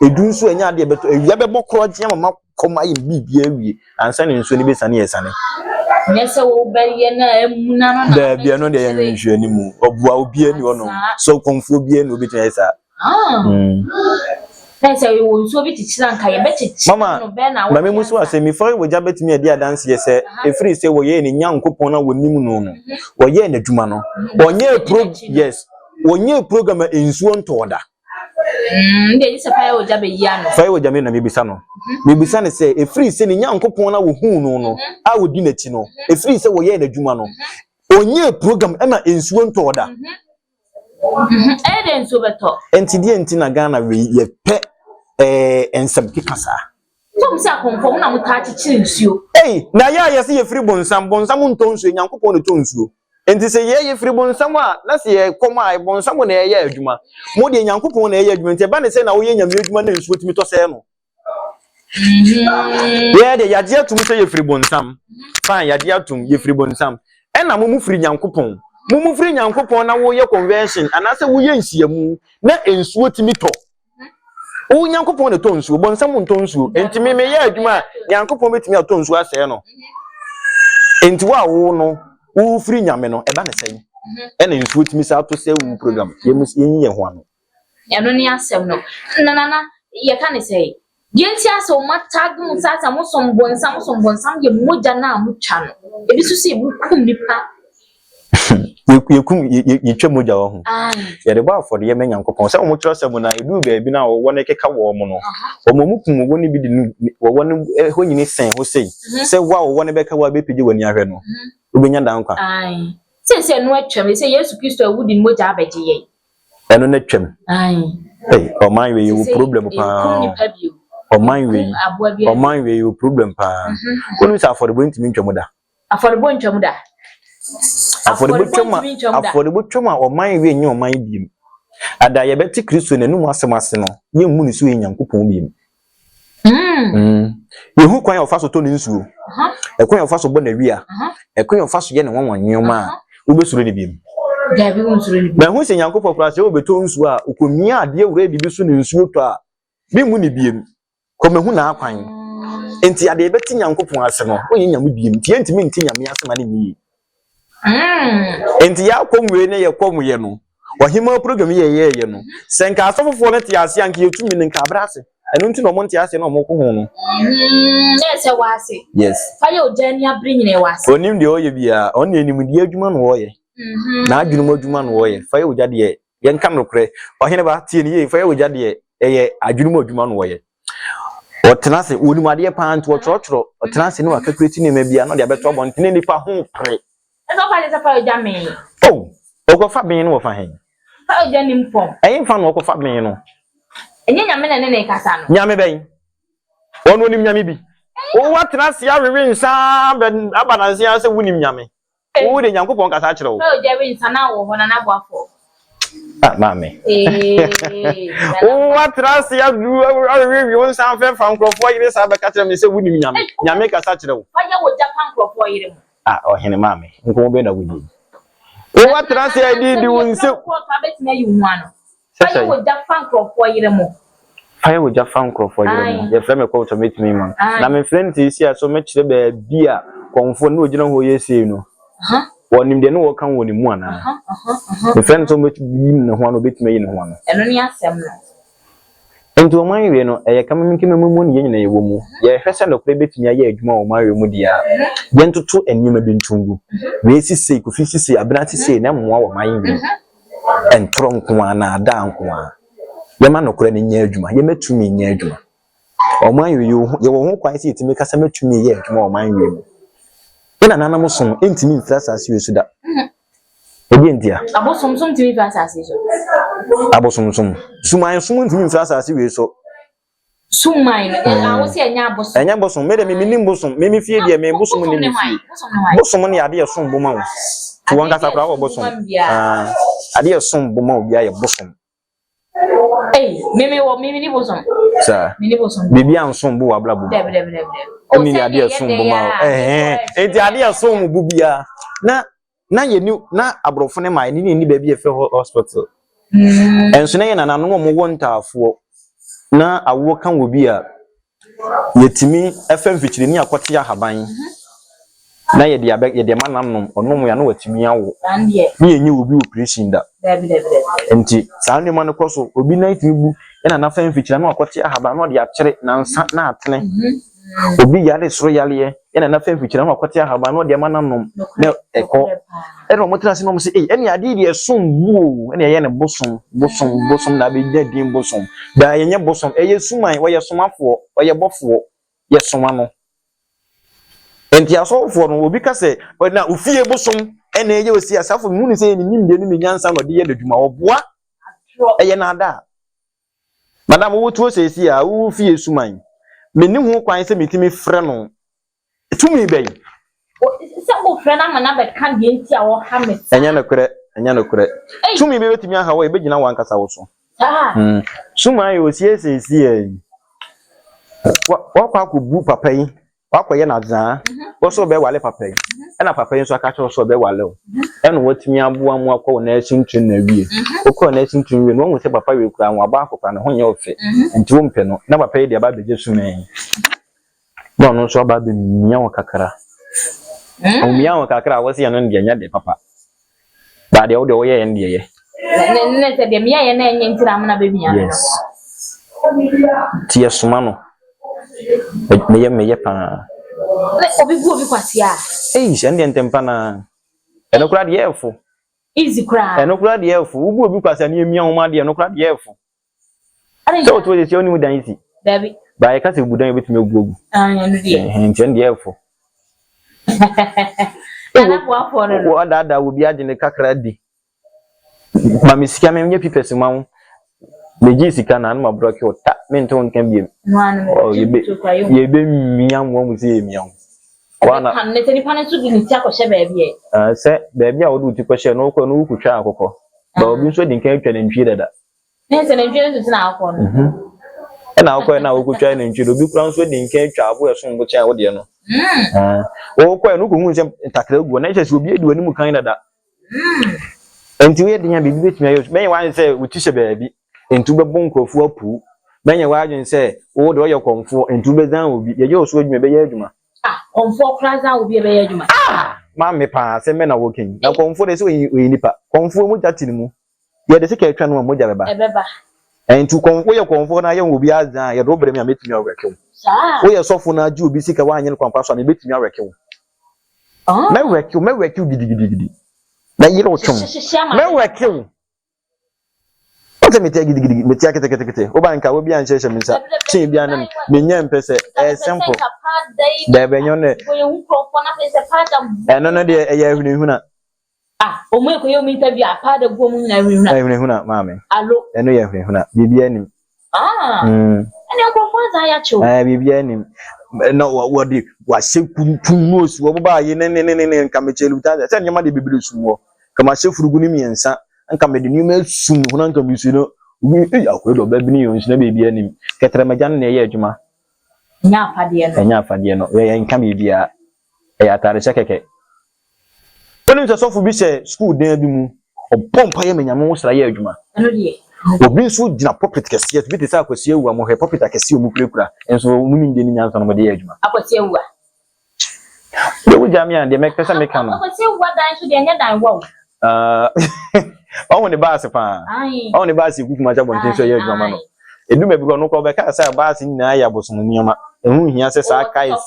Edu nso ɛnyɛ adeɛ ɛbɛtɔ, awia bɛbɔ korɔgye ama makɔm ayɛ me biribiara awie ansa na nsuo no bɛsiane yɛ sane. Nyɛ sɛ wobɛyɛ na amuna no na Daabi, ɛno deɛ yɛnhwɛ anim. Ɔboa obiara ni hɔ nom. Sɛ ɔkɔmfoɔ biara ni obɛtumi ayɛ saa. Ah. Na sɛ yɛwɔ nsuo bi kyekyere anka yɛbɛkyekyere Mama, no bɛn na ma memu so asɛm yi, Fɔre Wagya bɛtumi adi adanseɛ sɛ ɛfiri sɛ wɔyɛɛ ne Nyankopɔn a wɔnim no no, wɔyɛɛ n'adwuma no. Wɔnyɛɛ pro yes, wɔnyɛɛ program a nsuo ntɔɔ da. Mm, deɛ gye sɛ Fire Wagya bɛyi ano. Fire Wagya me na mebisa no. Mebisa no sɛ ɛfiri sɛ ne Nyankopɔn a wɔhuu no no, a wɔdi n'akyi no, ɛfiri sɛ wɔyɛɛ n'adwuma no, ɔnyɛɛ program ɛma nsuo ntɔɔ da. Ɛyɛ dɛ nsuo bɛtɔ. Nti deɛ nti na Ghana wei yɛpɛ ɛɛ nsɛm keka saa. Sɛ ɔmo sɛ akɔmfo ɔmo na ɔmo taa kyekyere nsuo. Ei na yɛ a yɛse yɛfiri bonsam, bonsam ntɔ nsuo, Nyankopɔn na ɛtɔ nsuo. Nti sɛ yɛ yɛfiri bonsam a na sɛ yɛ kɔm a bonsam na ɛyɛ adwuma. Mo deɛ Nyankopɔn na ɛyɛ adwuma nti ɛba ne sɛ na woyɛ Nyame adwuma na nsuo tumi tɔ sɛɛ no. Yɛ deɛ yɛagye atum sɛ yɛfiri bonsam. Fine, yɛagye atum, yɛfiri bonsam. Ɛna mo mo firi Nyankopɔn. Mo mo firi Nyankopɔn na woyɛ convention anaasɛ woyɛ nhyiamu na nsuo tumi tɔ. Wo Nyankopɔn na ɛtɔ nsuo, bonsam ntɔ nsuo. Enti me meyɛ adwuma a, Nyankopɔn bɛtumi atɔ nsuo asɛe no. Enti wo a wo no, wofiri Nyame no, ɛba ne sɛn? Ɛna nsuo tumi saa tɔ sɛ wo program. Yɛnyi yɛn ho ano. Ɛno ne asɛm no. Na nana, yɛka ne sɛ, deɛ nti a sɛ wɔn atag mo saa sɛ mosom bonsam, mosom bonsam yɛ mogya no a motwa no. Ebi nso sɛ mokum nipa. Yɛkum, yɛtwa mogya wɔ ho. Yɛde bɔ afɔdeɛ ma Nyankopɔn. Sɛ wɔn kyerɛ sɛ mo na ɛduru baabi na wɔwɔ no keka wɔn mo no, wɔn mu kum wɔwɔ no bi de no, wɔwɔ no hɔ nyini sɛn hɔ sei. Sɛ wo a wɔwɔ no bɛka wo a bɛpagya w'ani ahwɛ no, wobɛnya daa nkwa. Seesei ɛno atwam, ɛsɛ Yesu Kristo awu de ne mogya abɛgye yɛn. Ɛno na twam. Hey, ɔman wei yɛwɔ problem paa. Ɔman wei, ɔman wei yɛwɔ problem paa. Wonim sɛ afɔrebɔ ntumi ntwam da. Afɔrebɔ ntwam da. Afɔrebɔ twam a, afɔrebɔ twam a ɔman wei nyɛ ɔman biem. Ada yɛbɛte Kristo n'anum asɛm ase no, yɛmmu ne so yɛ Nyankopɔn biem. Mm. Yɛhu kwan a ɔfa so tɔ ne nsuo. Ɛkwan a ɔfa so bɔ n'awia, ɛkwan a ɔfa so yɛ ne nwanwa nneɛma a, wobɛsuro no biom? Dabi, wonsuro no biom. Mahu sɛ Nyankopɔn koraa sɛ ɔbɛtɔ nsuo a, ɔkɔmia adeɛ wura biribi so na nsuo tɔ a, memmu no biom. Kɔ mahu n'akwan. Enti adeɛ yɛbɛte Nyankopɔn ase no, ɔnyɛ Nyame biom. Nti yɛntumi nte Nyame ase ma no nyɛ yie. Enti yɛ akɔm wei ne yɛ kɔm yɛ no, ɔhemaa program yi yɛyɛɛyɛ no, sɛ nka asɔfofoɔ no te ase a, nka yɛtumi no nka abrɛ ase. Ɛno nti na ɔmo nte ase na ɔmo ko ho no. Mm, na ɛsɛ wɔ ase. Yes. Fa yɛ ogya ani abere nyina ɛwɔ ase. Onim deɛ ɔyɛ biara, ɔno deɛ nimdeɛ adwuma na ɔyɛ. N'adwene mu adwuma na ɔyɛ. Fa yɛ ogya deɛ, yɛnka nokorɛ. Ɔhene ba, tie no yie, fa yɛ ogya deɛ, ɛyɛ adwene mu adwuma na ɔyɛ. Ɔtena ase, ɔnim adeɛ paa nti ɔtwerɛtwerɛ, ɔtena ase na wakakureti nneɛma bi a na ɔde abɛto abɔnten na nnipa ho pere. Ɛsɛ ɔfa kyɛ sɛ fa ogya mee. Oh, ɔkɔfa bee no wɔfa he? Fa ogya nim fam. Ɛhe fa na ɔkɔfa bee no? Ɛnyɛ Nyame na ɛne no rekasa no. Nyame bɛn? Ɔno onim Nyame bi? Wo woatena ase awewe nsa aba nansa yi ara sɛ wonim Nyame. Wo de Nyankopɔn kasa akyerɛ wo. Fa ogya we nsa na wɔ hɔ na n'aboafoɔ. Ah, maame. Wo woatena ase adu awewewe wo nsa afɛfa nkurɔfoɔ yere saa bɛka kyerɛ me sɛ wonim Nyame. Nyame kasa kyerɛ wo. Fa yɛ ogya pa nkurɔfoɔ yere mo. Ah, ɔhene maame, nkɔmmɔ bɛn na wodi yi? Wo woatena ase adi di wo nsam. Abɛtumi ayi wo ho ano. Fa yɛ ogya fa nkurɔfoɔ yere mo. Fa yɛ ogya fa nkurɔfoɔ yere mo. Yɛfrɛ me kɔmfoɔ mɛtumi ma. Na mefrɛ no seesei a so mɛkyerɛ baabi a kɔmfoɔ ne ɔgyina hɔ yɛ sei no. Wɔnim deɛ ne wɔka wɔ ne mu anaa? Mefrɛ no sɛ ɔbɛyi ne ho ano, ɔbɛtumi ayi ne ho ano. Ɛno ne asɛm no. Enti ɔman wei no, ɛyɛ kamenkeme mu ne yɛn nyinaa yɛwɔ mu. Yɛhwɛ sɛ nokorɛ bɛtumi ayɛ adwuma wɔ ɔman wei mu deɛ a, yɛntoto nneɛma bi nto ngu. Wei si sei, Kofi si sei, Abena si sei, na ɛmmoa wɔ ɔman wei mu. Ntorɔ nko ara, naadaa nko ara. Yɛma nokorɛ no nyɛ adwuma, yɛma tumi nyɛ adwuma. Ɔman wei, yɛwɔ ho kwan sɛ yɛtumi kasa ma tumi yɛ adwuma wɔ ɔman wei mu. Yɛn nananom som ntumi mfiri asase wei so da. Ɛdeɛn ntia? Abosomsom ntumi mfiri asase so. Abosomsom. Sumansom ntumi mfiri asase wei so. Suman no, mm. awo sɛ ɛnyɛ abosom. Ɛnyɛ bosom. Me de me menim bosom. Me me fie deɛ me bosom ni me fie. Bosom ne adeɛ som bo ma wo. Ti wɔn kasa koraa wɔ bosom. Ah, adeɛ som bo ma obi ayɛ bosom. Ei, me me wɔ me ni bosom. Saa. Me ni bosom. Biribi ansom bo wɔ abrabɔ mu. Dɛbi dɛbi dɛbi dɛbi. Ɛni oh, adeɛ som bo ma wo. Ɛhɛn. Enti adeɛ som bo biara na na yɛ ni na aborɔfo ne maa ne ni baabi yɛfrɛ hɔ hospital. Mm. Ɛnso na yɛ nananom a wɔwɔ ntaafoɔ na awoɔ ka wɔ bi a Yɛtumi fa mfikyire ne akɔte ahaban na yɛde abɛ yɛde ama no anom, ɔnom a na watumi awo. Ne yɛnyɛ obi operation da. Nti saa nneɛma no kɔ so. Obi nan tumi bu ɛna nafa mfikyire na wakɔte ahaban na ɔde akyere nansa na atene. Obi yare soro yareɛ ɛna nafa mfikyire na wakɔte ahaban na ɔde ama no anom na ɛkɔ. Ɛna wɔn tena ase na wɔn sɛ, ei, ɛne adeɛ yi deɛ ɛsom bo o, ɛna ɛyɛ no bosom, bosom, bosom na abɛnya din bosom. Daa yɛnyɛ bosom, ɛyɛ suman, ɔyɛ somafoɔ, ɔyɛ bɔfoɔ, yɛsoma no. Nti asɔfoɔ no, obi ka sɛ, na ofie bosom ɛna ɛyɛ osi asafo, mu ne sɛ yɛ ne nimdeɛ ne ne nyansa na ɔde yɛ n'adwuma, ɔboa, ɛyɛ naadaa. Madam, wo tuo seesie a, wo fie suman, menni ho kwan sɛ metumi frɛ no. Tumi bɛn? Sɛ wofrɛ no ama no abɛka deɛ nti a ɔha me saa. Ɛnyɛ nokorɛ, ɛnyɛ nokorɛ. Tumi bi bɛtumi aha wo a, ɛbɛgyina w'ankasa wo so. Saa. Hmm. Suma yɛ osiesiesie yi. Wakɔ akɔbu papa yi, wakɔyɛ no adzaa, wɔ sɛ ɔbɛwale papa yi. Ɛna papa yi nso aka kyerɛ wo sɛ ɔbɛwale wo. Ɛna watumi aboa mu akɔ wo nursing training awie. Wokɔɔ nursing training wie no, wahu sɛ papa wei koraa wabɔ akɔkora, ne ho nyɛ wo fɛ. Nti wompɛ no. Na papa yi de aba abɛgye suma yi. Na ɔno nso aba abɛmia wo kakra. Ɔmia wo kakra a, wɔsi ɛno deɛ nyɛ de papa. Baa deɛ wo deɛ woyɛɛ no deɛ yɛ. Ne ne sɛ deɛ meyɛeɛ na ɛnyɛ nti na amena bɛmia no. Yes. Nti yɛsoma no. Meyɛ meyɛ paa. Ne obi bu obi kwasea a. Eish, ɛno deɛ ntɛmpa naa. Ɛno koraa deɛ ɛɛfo. Easy koraa. Ɛno koraa deɛ ɛɛfo. Wobu obi kwasea na yɛmia wo ma deɛ ɛno koraa deɛ ɛɛfo. Sɛ wote hɔ sɛsi a wonim dan si. Dabi. Ba yɛka sɛ bu dan obetumi agu agu. Ah, ɛno deɛ. Ɛhɛn nti ɛno deɛ ɛfo. Nana boafoɔ no no. Wɔadaadaa obi agye ne kakra di. Ma me sika menyɛ pipɛs ma wo. Megyee sika na ano ma brɔke wo ta mente wo nka biem. Yɛbɛmia mo amu sɛ yɛmia wo. Ɛbɛpam ne sɛ nipa no nso de ne ti akɔhyɛ baabi ɛ. Sɛ baabi a wode wo ti kɔhyɛ no wokɔ no wokotwa akokɔ. Ba obi nso adi nkan atwa nantwie dada. Ne sɛ nantwie no nso tena akokɔ no. Mhm. Ɛna wokɔɛ na wokɔtwa nantwie no, obi kura nso adi nkan atwa aboa ɛsom bo kyɛn wo deɛ no. Wokɔɛ no wokɔhu sɛ ntakra gu hɔ na ɛkyɛ sɛ obi adi w'anim kan dada. Nti woyɛ den a biribi bɛtumi ayɛ. Mɛnyɛ w'adwene sɛ wo ti hyɛ baabi nti wobɛbɔ nkurɔfoɔ apuu. Mɛnyɛ w'adwene sɛ wo deɛ ɔyɛ kɔmfoɔ nti wobɛzan obi. Yɛyɛ wo so adwuma ɛbɛyɛ adwuma. Ah, kɔmfoɔ koraa zan obi ɛbɛyɛ adwuma. Ah! Maame paa asɛm bɛn na woka yi? Na kɔmfoɔ deɛ sɛ ɔyɛ nipa. Kɔmfoɔ mogya te ne mu. Yɛde sika atwa no a mogya bɛba. Ɛbɛba. Nti woyɛ kɔmfoɔ na ayɛ obi adze a yɛde wo brɛ me a mɛtumi awɛke wo. Saa. Woyɛ sɔfo na agye obi sika woanyɛ no kwampa so a mebɛtumi awɛke wo. Ah. Mɛwɛke wo, mɛwɛke wo gidigidigidi. Mɛyere wo twom. Mɛwɛke wo. Wọ́n sɛ metia gidigidi, metia ketekete. Woba nka wo bi anhyɛhyɛ me nsa. Kyee bi anan, menyɛ mpɛ sɛ ɛyɛ simple. Dɛbɛ nyɛ ɔno. Ɛno no deɛ ɛyɛ ahunahuna. Ah, ɔmo ekɔ yɛ ɔmo interview a paada gu ɔmo nyinaa ehunahuna. Ehunahuna maame. Alo. Ɛno yɛ ehunahuna. Biribiara nim. Ah. Ɛna nkurɔfoɔ adze ayɛ akyew. Ɛɛ biribiara nim. Na wɔde wahyɛ kuntum na osi wɔn ba ayi ne ne ne ne ne nka mekyɛ luta sɛ nneɛma de bebree sum wɔ. Nka mahyɛ furugu ne mmiɛnsa nka mede nneɛma asum ho na nka mesi no. Obi eyi akɔyɛ dɛ ɔbaa bi ne yɛ nsu na biribiara nim. Kɛtɛrɛmɛgya no na ɛyɛ adwuma. Ɛnyɛ afadeɛ no. Ɛnyɛ afadeɛ no. Yɛ nka biribiara. Ɛyɛ ataadehyɛ kɛkɛ. Wonim sɛ sɔfo bi hyɛ sukuu dan bi mu, ɔbɔ mpaeɛ ma Nyame nwosra yɛ adwuma. Obi nso gyina pulpit kɛseɛ so, bi te sɛ Akwasi Awuah, mohwɛ pulpit akɛseɛ a wɔkurakura, nso wɔn nimdeɛ ne nyansa na wɔde yɛ adwuma. Akwasi Awuah. Deɛ wogya me a, deɛ mɛpɛ sɛ meka no. Akwasi Awuah dan nso deɛ ɛnyɛ dan wa o. Ɔho ne baase paa. Ɔho ne baase egu Kumasi abɔnten so ɛyɛ adwuma ma no. Edu baabi koraa ɔno koraa ɔbɛka sɛ baase nyinaa yɛ abosom nneɛma. Ɛho nhia sɛ saa kaes.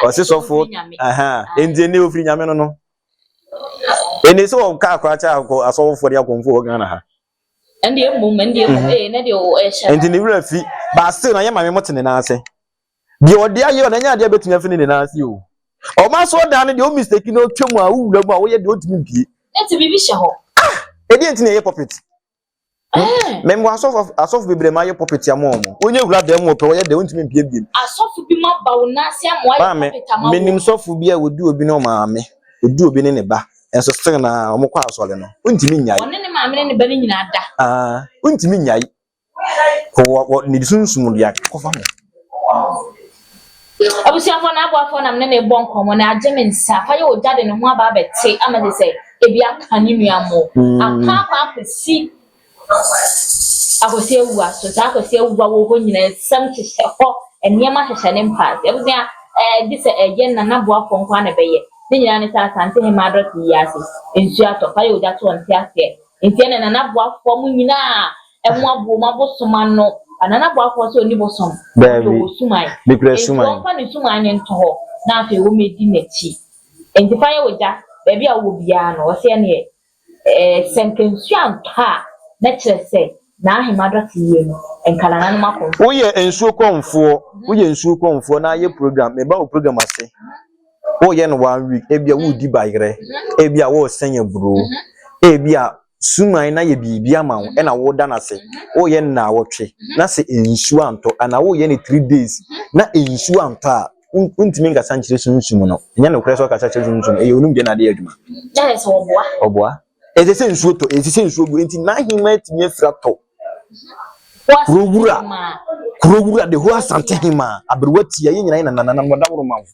Ɔse sɔfo aha enti ɛnɛ ofiri nyame no no. Ɛnɛ sɛ wɔ kaa koraa kyɛ akɔ asɔfofoɔ ne akɔmfoɔ wɔ Ghana ha. Ɛnde mmom ɛnde mmom ee ne deɛ ɛhyɛ. Enti ne werɛ fi. Baase na yɛ maame mo te ne nan ase. Deɛ ɔde ayɛ ɔno ɛnyɛ adeɛ a bɛtumi afi ne ne nan ase o. Ɔma so ɔdan no deɛ o mistake na ɔtwa mu a wowura mu a woyɛ deɛ ɔntumi mpie. Enti biribi hyɛ hɔ. Ah! Ɛdeɛ nti na ɛyɛ puppet. Mɛmɔ asɔfo asɔfo bebree ma ayɛ puppet ama wɔn. Wonye wura dan mu ɔpɛ wɔyɛ dɛ wontumi mpie biem. Asɔfo bi ma ba wo nan ase ama wɔayɛ puppet ama wo. Menim sɔfo bi a ɔdi obi ne ɔmaame, ɔdi obi ne ne ba, nso still na wɔn kɔ asɔre no, wontumi nnyae. Ɔne ne maame ne ne ba no nyinaa da. Ah, wontumi nnyae. Wɔ wɔ ne sunsum de akɔfa ho. Abusuafoɔ na aboafoɔ na me ne no rebɔ nkɔmmɔ na agye me nsa fa yɛ ogya de ne ho aba abɛte ama te sɛ ebi aka ne nua mo aka akɔ akɔsi akɔsi awua so saa akɔsi awua wɔ hɔ nyinaa nsɛm hyehyɛ hɔ nneɛma hyehyɛ ne mpa ase abusua ɛɛ gye sɛ ɛyɛ nana boafoɔ nko ara na ɛbɛyɛ ne nyinaa ne sɛ asante hema adɔte yi ase nsuo atɔ fa yɛ ogya to ɔnte aseɛ Nti ɛna Nana Boafoɔ mo nyinaa ɛmo aboɔ mo abosom ano. Ba Nana Boafoɔ sɛ ɔnni bosom. Daabi. Ɔde ɔwɔ suman. Mekura Nti suman. ɔmfa ne suman no nto hɔ na afei wɔmmɛdi n'akyi. Nti fa yɛ ogya, baabi a wowɔ biara no, ɔse ɛneɛ ɛɛ sɛ nka nsuo antɔ a, na kyerɛ sɛ n'ahema dɔte yie no, nka nananom akɔmfoɔ. Woyɛ nsuo kɔmfoɔ, woyɛ nsuo kɔmfoɔ na ayɛ program, meba wo program ase. Woyɛ no one week, ebia woredi bayerɛ, ebia woresɛn aburoo, ebia suman no ayɛ biribi ama wo ɛna woda no ase. Woyɛ no naawɔtwe na sɛ nsuo antɔ anaa woyɛ no 3 days na nsuo antɔ a, wontumi nkasa nkyerɛ sunsum no. Ɛnyɛ nokorɛ sɛ ɔkasa kyerɛ sunsum, ɛyɛ onimdeɛ na ade yɛ adwuma. Na kyerɛ sɛ ɔboa. Ɔboa. Ɛsɛ sɛ nsuo tɔ, ɛsɛ sɛ nsuo gu, enti n'ahemman atumi afiri atɔ. Kurowura, kurowura, the whole Asante hemaa, aberewa tia, yɛn nyinaa yɛ nananana, wɔdaworo ma wo.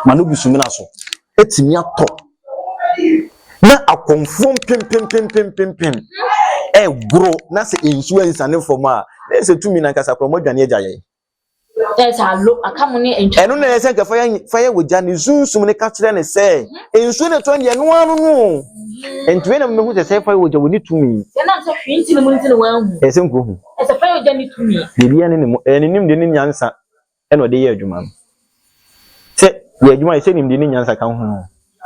Ma no gu sumina so atumi atɔ na akɔmfoɔ mpempempempempempem ɛgoro na sɛ nsuo ansane fam a na ɛsɛ tumi na nkasa korɔ moadwane agya yɛn. Ɛno na ɛsɛ nka fa yɛ wɔ gya ne sunsum ne ka kyerɛ ne sɛ nsuo na ɛtɔ deɛ ɛno ano no nti wei na mehu sɛ sɛ fa yɛ wɔ gya wɔ ne tumi. Ɛsɛ nkurohu. Biribiara ne ne mu ɛyɛ ne nimdeɛ ne nyansa. ɛna ɔde yɛ adwuma no. Sɛ yɛ adwuma yɛ sɛ nimdeɛ ne nyansa ka ho.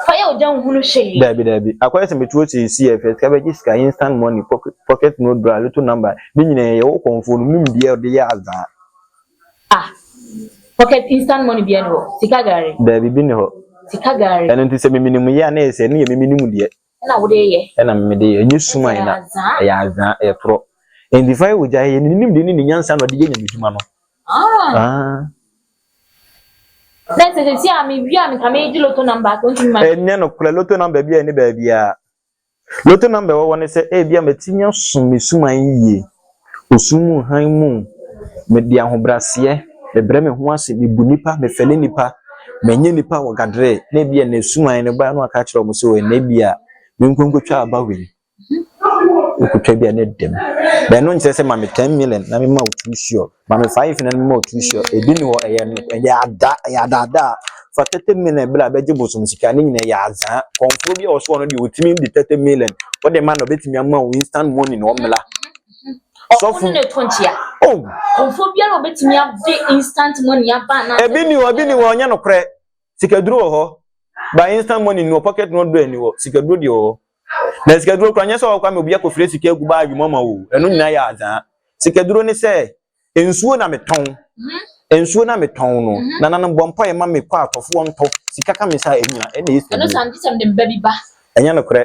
Fa yɛ ogya nhunu hwee. Daabi daabi. Akɔyɛ sɛ metuo seesie ɛfɛ sika bɛgye sika instant money pocket pocket no dra little number ne nyinaa yɛ wo kɔnfoɔ no nimdeɛ ɔde yɛ azaa. Ah pocket instant money bia ni hɔ sika gari. Daabi bi ni hɔ. Sika gari. Ɛno nti sɛ memenim yɛ a na yɛ sɛ ɛno yɛ memenim deɛ. Ɛna wode yɛ. Ɛna mede yɛ. Ɛnyɛ suman na ɛyɛ azaa ɛyɛ torɔ. Nti fa yɛ ogya yɛ ne nimdeɛ ne ne nyansa na ɔde yɛ nyamedwuma no. Ah. Na sɛ sɛsi a mewie a meka megye lotto number a ɔntumi ma. Ɛnyɛ nokorɛ, lotto number biara nni baabiara. Lotto number ɛwɔ hɔ ne sɛ ebia matumi asom me suman yie, osum mu, hann mu. Mede ahobrɛaseɛ, mebrɛ me ho ase, mebu nnipa, mefɛle nnipa, manyɛ nnipa wɔ gadrɛ, na ebia na suman no ba na waka akyerɛ wɔn sɛ ɛnɛ ebia menkɔ nkɔtwa aba wei. Wokɔtwa bi a na ɛda mu. But ɛno nkyerɛ sɛ ma me 10 million na mema wo too sure. Ma me 5 na mema wo too sure. Ebi ni hɔ ɛyɛ ɛyɛ ada ɛyɛ adaadaa. Fa 30 million bra bɛgye bosom sika ne nyinaa ɛyɛ azaa. Kɔnfoɔ bi a ɔsoɔ no deɛ ɔtumi de 30 million wode ma no ɔbɛtumi ama wo instant money na ɔmmla. Sɔfo ne to nkyea. Oh. Kɔnfoɔ biara ɔbɛtumi ade instant money aba anaa. Ebi ni hɔ ebi ni hɔ ɔnyɛ nokorɛ. Sikaduro wɔ hɔ. Ba instant money ni hɔ pocket no dɔ ni hɔ. Sikaduro deɛ wɔ hɔ. Na sikaduro kora nyɛ sɛ ɔkɔ ama obi akɔfiri sika agu baagi mu ama wo. Ɛno nyinaa yɛ azaa. Sikaduro ne sɛ nsuo na metɔn. Nsuo na metɔn no. Nananom bɔ mpaeɛ ma me kɔ atɔfoɔ ntɔ. Sika ka me nsa a ɛnyina. Ɛna ɛyɛ sikaduro. Ɛno saa gye sɛ mede mba bi ba. Ɛnyɛ nokorɛ.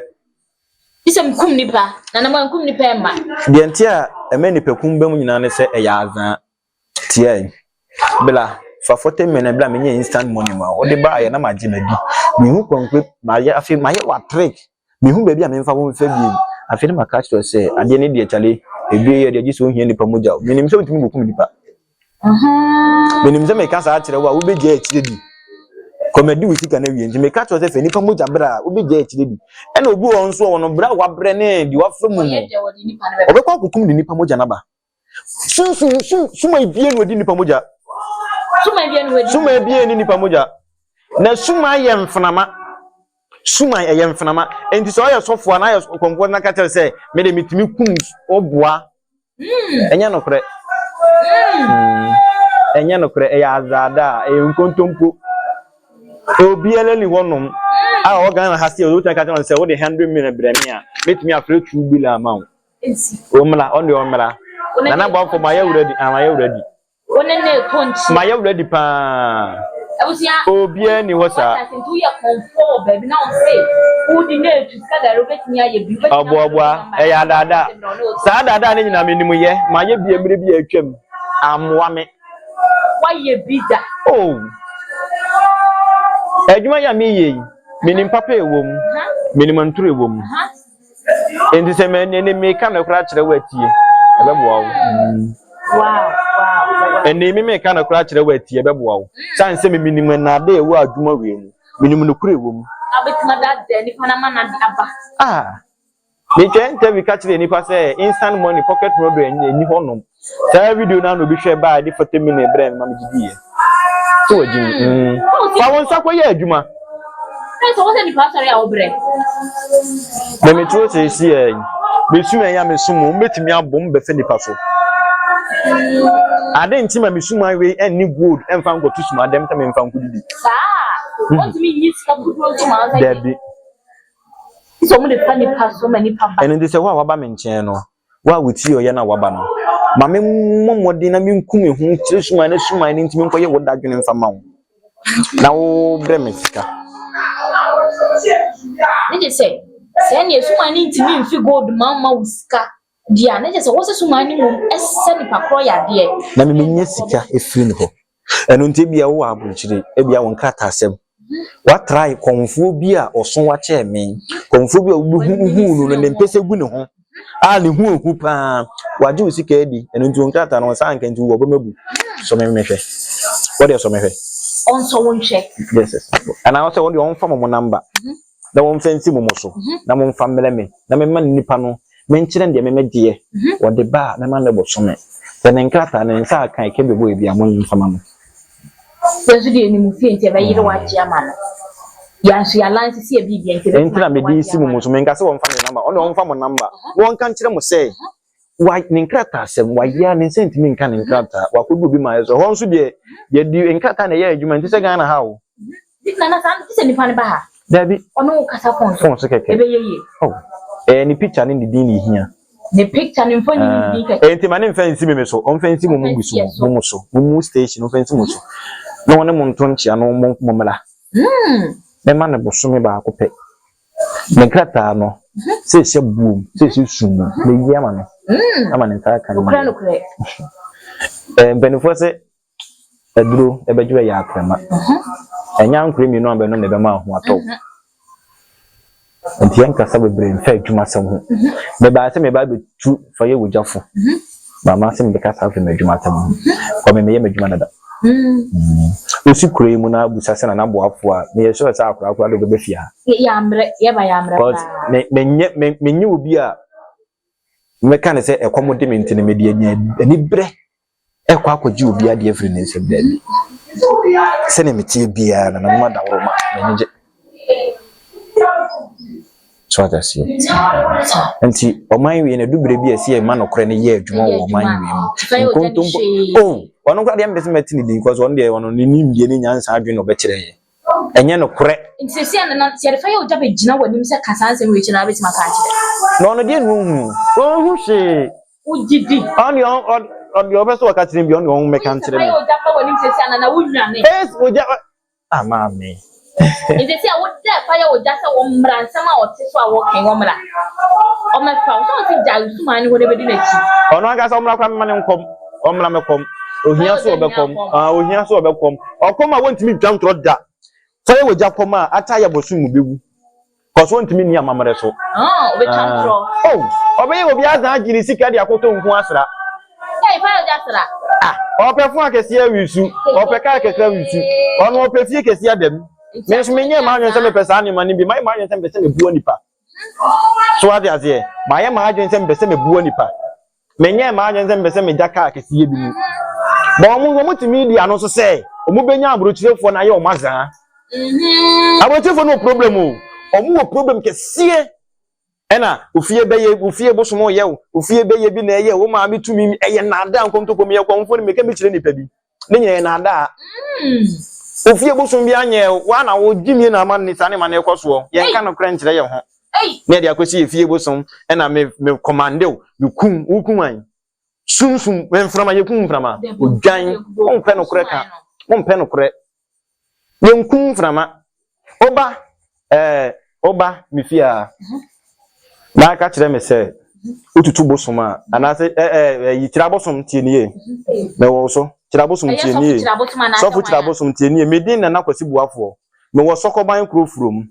Gye sɛ mekum nipa. Nana mankum nipa ɛmma. Deɛ nti a ɛma nnipakum ba mu nyinaa ne sɛ ɛyɛ azaa. Tiae. Bla, fa 40 million bla menyɛ instant money ma wo. Wode baayɛ na magye madi. Mehu kwankwe, mayɛ afei mayɛ wa trick. Mehu baabi a memfa wo mfa bio. Afei na maka akyerɛ wo sɛ adeɛ no deɛ kyale, ɛdue yɛ deɛ gye sɛ wohia nipa mogya. Menim sɛ wontumi nkɔkum nipa. Menim sɛ meka saa kyerɛ wo a wobɛgyae akyire di. Kɔ madi wo sika no awie nti meka kyerɛ wo sɛ fa nipa mogya bra a wobɛgyae akyire di. Ɛna obi wɔ hɔ nso a ɔno brɛ a wabrɛ ne deɛ wafa mu no, ɔbɛkɔ akɔkum ne nipa mogya no aba. Sunsun sun suma ebien na odi nipa mogya. Suma ebien na odi. Suma ebien ni nipa mogya. Na suma yɛ mfenama. Suma ɛyɛ mfenama. Enti sɛ ɔyɛ sɔfo anaa ɔyɛ kɔmfoɔ na ka kyerɛ sɛ me de metumi kum ɔboa. Ɛnyɛ nokorɛ. Ɛnyɛ nokorɛ. Ɛyɛ azaadaa. Ɛyɛ nkontompo. Obiara ni hɔnom a ɔwɔ Ghana ha sɛ ɔbɛtumi aka kyerɛ no sɛ wode 100 million brɛ me a mɛtumi afrɛ 2 billion ama wo. Ɔmmra, ɔno deɛ ɔmmra. Nana Boafo, mayɛ ready, ah, mayɛ ready. Mayɛ ready paa. Obiara ni hɔ saa. Ɔboaboa, ɛyɛ adaadaa. Saa adaadaa no nyinaa menim yɛ. Mayɛ bi mmerɛ bi a atwam. Ammoa me. Wayɛ bi da. Oh. Adwuma yi a meyɛ yi, menim papa ɛwɔ mu, menim ntoro ɛwɔ mu. Enti sɛ mɛ ne meka nokorɛ akyerɛ wo atie, ɛbɛboa wo. Ɛnne me meka nokorɛ akyerɛ wo atie, ɛbɛboa wo. Sane sɛ me menim nnaada ɛwɔ adwuma wei mu, menim nokorɛ ɛwɔ mu. Ah, metwa interview ka kyerɛ nipa sɛ instant money pocket money ɛnni hɔ nom. Saa video no ano obi hwɛ baa de 40 million brɛ me ma me gye diiɛ. So wagye mi. Mm. Fa wo nsa kɔyɛ adwuma. Na meturo sɛ esi ɛ yi. Mesum ɛyɛ a mesum mo, mobɛtumi abɔ mo bɛfɛ nipa so. Ade nti ma mesum awe ɛnni gold ɛmfa nkɔto sum adɛm sɛ memfa nkɔdidi. Dabi. Ɛno nti sɛ wo a waba me nkyɛn no, Wo a wotie ɔyɛ no a woaba no, ma memmɔ mmɔden na menku me ho nkyerɛ suman na suman no ntumi nkɔyɛ wo dadwene mfa ma wo, na wobrɛ me sika. Ne gye sɛ, sɛ ɛneɛ suman no ntumi mfi gold ma mma wo sika deɛ a, ne gye sɛ wo sɛ suman no mmom sɛ nipa korɔ yadeɛ. Na me menya sika firi ne hɔ. Ɛno nti ebia wowɔ aburokyire, ebia wo nkrataasɛm, woatrae kɔmfoɔ bi a ɔso wakyɛɛ me, kɔmfoɔ bi a wohu no no ne mpɛsɛ gu ne ho a ne ho ehu paa, wagye wo sika adi, ɛno nti wo nkrataa no nsa anka nti wɔ bɛma bu. Sɔ me mehwɛ. Wo deɛ sɔ me hwɛ. Ɔnsɔ wo nhwɛ. Yes. Anaa sɛ wɔn deɛ ɔmfa mo mo namba. Na wɔmfa nsi mo mo so mhm. na momfa mmerɛ me na mema nipa no menkyerɛ deɛ memɛgyeɛ mhm. wɔde ba a mɛma no bosome sɛ ne nkrataa ne nsa aka ɛka bi bɔ ebi a momfa ma no. Yɛn nso deɛ yɛnim fie nti ɛbɛyere wagye ama no. Yɛn nso yɛn alansi si ebi deɛ nti ɛbɛtumi na mede si mo mo so menka sɛ wɔmfa ne namba ɔne ɔmfa mo namba na wɔnka nkyerɛ mo sɛ wa ne nkrataa asɛm wayɛ a ne nsa ntumi nka ne nkrataa wakɔdu obi ma ayɛ so hɔ nso deɛ yɛde nkrataa na ɛyɛ adwuma nti sɛ Ghana ha o. Nana saa nti sɛ nipa no ba ha. Dabi. Ɔne wo kasa fon so. Fon so kɛkɛ. Ɛbɛyɛ yie. Oh ɛɛ ne picture ne ne din na ehia. Ne picture ne mfonyin ne din kɛkɛ. Ɛnti ma ne nfa nsi me me so ɔnfa nsi mo mo so mo mo so mo mo station ɔnfa nsi mo so na ɔne mo nto nkyea no mo mo mmra. Mɛma no bosome baako pɛ. Ne nkrataa no, sɛ ɛhyɛ buom, sɛ ɛhyɛ sum mu, meyi ama no, ama ne nsa aka no. Nokorɛ nokorɛ. Eh, mpanimfoɔ sɛ aduro ɛbɛdwo ɛyɛ akrama. Ɛnyɛ ankorɛ mmienu a bɛnom na ɛbɛma ho atɔ wo. Nti yɛnkasa bebree mfa adwumasɛm ho. Mebaa sɛ meba abɛtu fa yɛ wogyafo. Mama sɛ mebɛka saa afiri m'adwuma asɛm ho. Kɔ me meyɛ m'adwuma dada. Wosi kuro yi mu na abusa sɛ nana boafoɔ a, meyɛ sure sɛ akora koraa de wobɛba fie ha. Yɛammerɛ, yɛba yɛammerɛ Cause paa. me menyɛ me menyɛ obi a mɛka ne sɛ ɛkɔm de me nti no mede anya aniberɛ ɛkɔ akɔgye obi adeɛ afiri ne nsam daabi. Sɛdeɛ meteɛ biara no nananom adaworo ma m'ani gye. So ate aseɛ? Nti ɔman wei no ɛdu berɛ bi a ɛsɛ yɛma nokorɛ no yɛ adwuma wɔ ɔman wei mu. Nkontompo oh ɔno koraa deɛ mepɛ sɛ mɛte ne din because ɔno deɛ ɔno ne nimdeɛ ne nyansa adwene na ɔbɛkyerɛ yɛn. Ɛnyɛ nokorɛ. Nti seesei a nana sɛ yɛde fa yɛ ogya bɛgyina w'anim sɛ ka saa nsɛm wei kyerɛ no a wobɛtumi aka akyerɛ? Na ɔno deɛ na ɔnhu. Ɔnhu hwee. Wogye di? Ɔno deɛ ɔno deɛ ɔpɛ sɛ ɔka kyerɛ me bi ɔno deɛ ɔmmɛka nkyerɛ me. Sɛ fa yɛ ogya ba w'anim seesei a nana wonwane. Ee ogya Ah maame. Nti sɛ wo dɛ fa yɛ ogya sɛ wɔmmra nsɛm a ɔte so a wɔka yi wɔmmra. Ɔmmɛfa wo. Sɛ ɔse gyae suman no hɔ na bɛdi n'akyi. Ɔno ankasa ɔmmra koraa mema no nkɔm. Ɔmmra mɛkɔm. Ohia so ɔbɛkɔm. Ah ohia so ɔbɛkɔm. Ɔkɔm a wɔntumi ntwa ntorɔ da. Fa yɛ ogya kɔm a ata yɛ bosom mu bɛwu. Cause wɔntumi nni amammerɛ so. Ah, ɔbɛtwa ntorɔ. Oh, ɔbɛyɛ obi azan agye ne sika de akɔtɔ nku asra. Hey, fa yɛ ogya sra. Ah, ɔpɛ fon akɛseɛ awi su, ɔpɛ kaa kɛseɛ awi su, ɔno ɔpɛ fie kɛseɛ ada mu. Me nso menyɛɛ m'adwene sɛ mepɛ saa nneɛma no bi, mayɛ m'adwene sɛ mepɛ sɛ meboa nipa. So wate aseɛ? Mayɛ m'adwene sɛ mepɛ sɛ meboa nipa. Menyɛɛ m'adwene sɛ mepɛ sɛ megya kaa kɛseɛ bi mu. But wɔn wɔn tumi di ano nso sɛ wɔn bɛnya aburokyirefoɔ no ayɛ wɔn azaa. Aburokyirefoɔ no wɔ problem o. Wɔn wɔ problem kɛseɛ. Ɛna ofie bɛyɛ ofie bosom yɛ o ofie bɛyɛ bi na ɛyɛ wo maame tumi ɛyɛ naadaa nkontopo meyɛ kɔnfo no meka bi kyerɛ nipa bi ne nyina yɛ naadaa. Ofie bosom bi anyɛ wa na wo gyimie na ama ne saa ne ma na ɛkɔ soɔ. Yɛnka nokorɛ nkyerɛ yɛn ho. Na yɛde akɔsi yɛ fie bosom ɛna me me kɔmande wo me kum wo kum an sunsum mframa yɛ kum mframa odwan mompɛ nokorɛ ka mompɛ nokorɛ yɛnkum mframa woba ɛɛ woba me fie a na aka kyerɛ me sɛ wotutu bosom a anaasɛ ɛɛ ɛyi kyerɛ abosom tie nie mewɔ wo so kyerɛ abosom tie nie sɔfo kyerɛ abosom tie nie medin Nana Kwasi Boafoɔ mewɔ Sɔkɔban kuro furom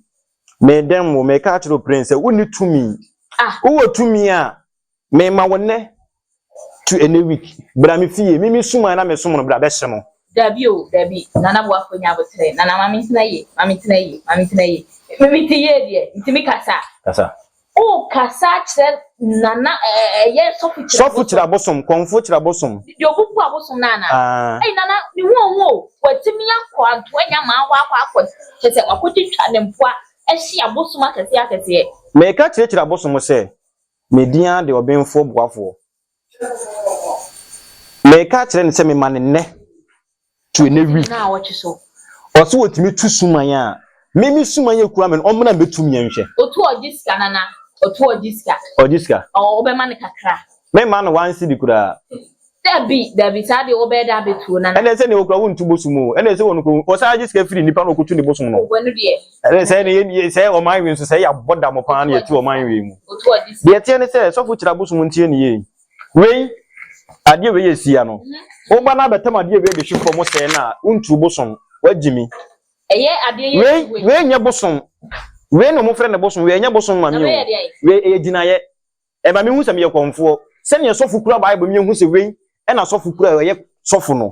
Medɛm wo, meka akyerɛ wo pren sɛ wonni tumi. Wowɔ tumi a, mema wo nnɛ to ɛnɛ week. Bra me fie, me me suman na mesom no, bra bɛhye no. Dabi o, dabi, Nana Boafo nya aboterɛ. Nana ma mentena yie, ma mentena yie, ma mentena yie. Me mete yie deɛ, ntumi kasa. Kasa. Wokasa kyerɛ Nana ɛyɛ sɔfo kyerɛ Sɔfo kyerɛ abosom, kɔmfo kyerɛ abosom. Deɛ ɔbubu abosom no anaa? Ah. Ei Nana, me ho ohu o. Watumi akɔ antoa nyamaa hɔ akɔ akɔ kyerɛ sɛ wakɔtwitwa ne mpoa ahye abosom akɛseɛ akɛseɛ. Meka kyerɛkyerɛ abosom sɛ, Me din ara de ɔbenfoɔ boafoɔ. Meka akyerɛ no sɛ mema no nnɛ to ɛnɛ week. Ɔse ɔtumi tu suman a, me me suman ekura me no ɔmmra mbɛtu me nhwɛ. Otu ɔgye sika nana, otu ɔgye sika. Ɔgye sika? Ɔ wobɛma no kakra. Memma no one cedi koraa. Dabi dabi saa deɛ wobɛyɛ dɛ abɛtuo nana. Ɛnna sɛ nea okura wontu bosom o, ɛnna sɛ wɔn ko ɔsan gye sika firi nipa na ɔkɔtu ne bosom no. O ɛno deɛ. Ɛnna sɛ ne sɛ ɔman wei nso sɛ yɛabɔ dam paa na yɛte ɔman wei mu. Otu ɔgye sika. Deɛ ɛteɛ ne sɛ sɔfo kyerɛ abosom ntie ne yie. Wei adeɛ wei yɛ sia no. Woba na abɛtam adeɛ wei de hwe fam sɛɛ no a wontu bosom wagye mi. Ɛyɛ adeɛ yɛ Wei wei nyɛ bosom. Wei na wɔfrɛ no bosom wei ɛnyɛ bosom ma me o. Wei ɛyɛ gyinaeɛ. Ɛma mihu sɛ meyɛ kɔmfoɔ. Sɛnea sɔfo kura Bible mu yɛhu sɛ wei na sɔfo kura a ɔyɛ sɔfo no.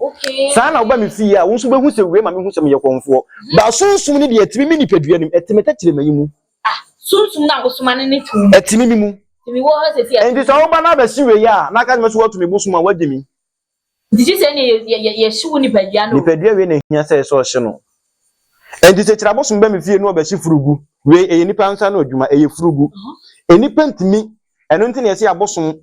Saa na woba me fie a, wo nso wobɛhu sɛ wei ma mehu sɛ meyɛ kɔmfoɔ. Ba sunsum no deɛ, ɛtumi me nipadua no mu, ɛte me tɛkyerɛma yi mu. Ah, sunsum no a wosoma no ne te wo mu. Ɛtumi me mu. Tumi wɔ hɔ sɛsi a. Enti sɛ woba na abɛhye wei a, na aka kyerɛ me sɛ woatu me bosom a, woagye me. Nti gye sɛ ɛneɛ yɛ yɛ yɛhye wo nipadua no o. Nipadua wei na ehia sɛ ɛsɛ ɔhye no. Enti sɛ kyirabosom ba me fie na ɔbɛhye furugu, wei ɛyɛ nipa nsa ano adwuma, ɛyɛ furugu. Nnipa ntumi, ɛno nti na yɛse abosom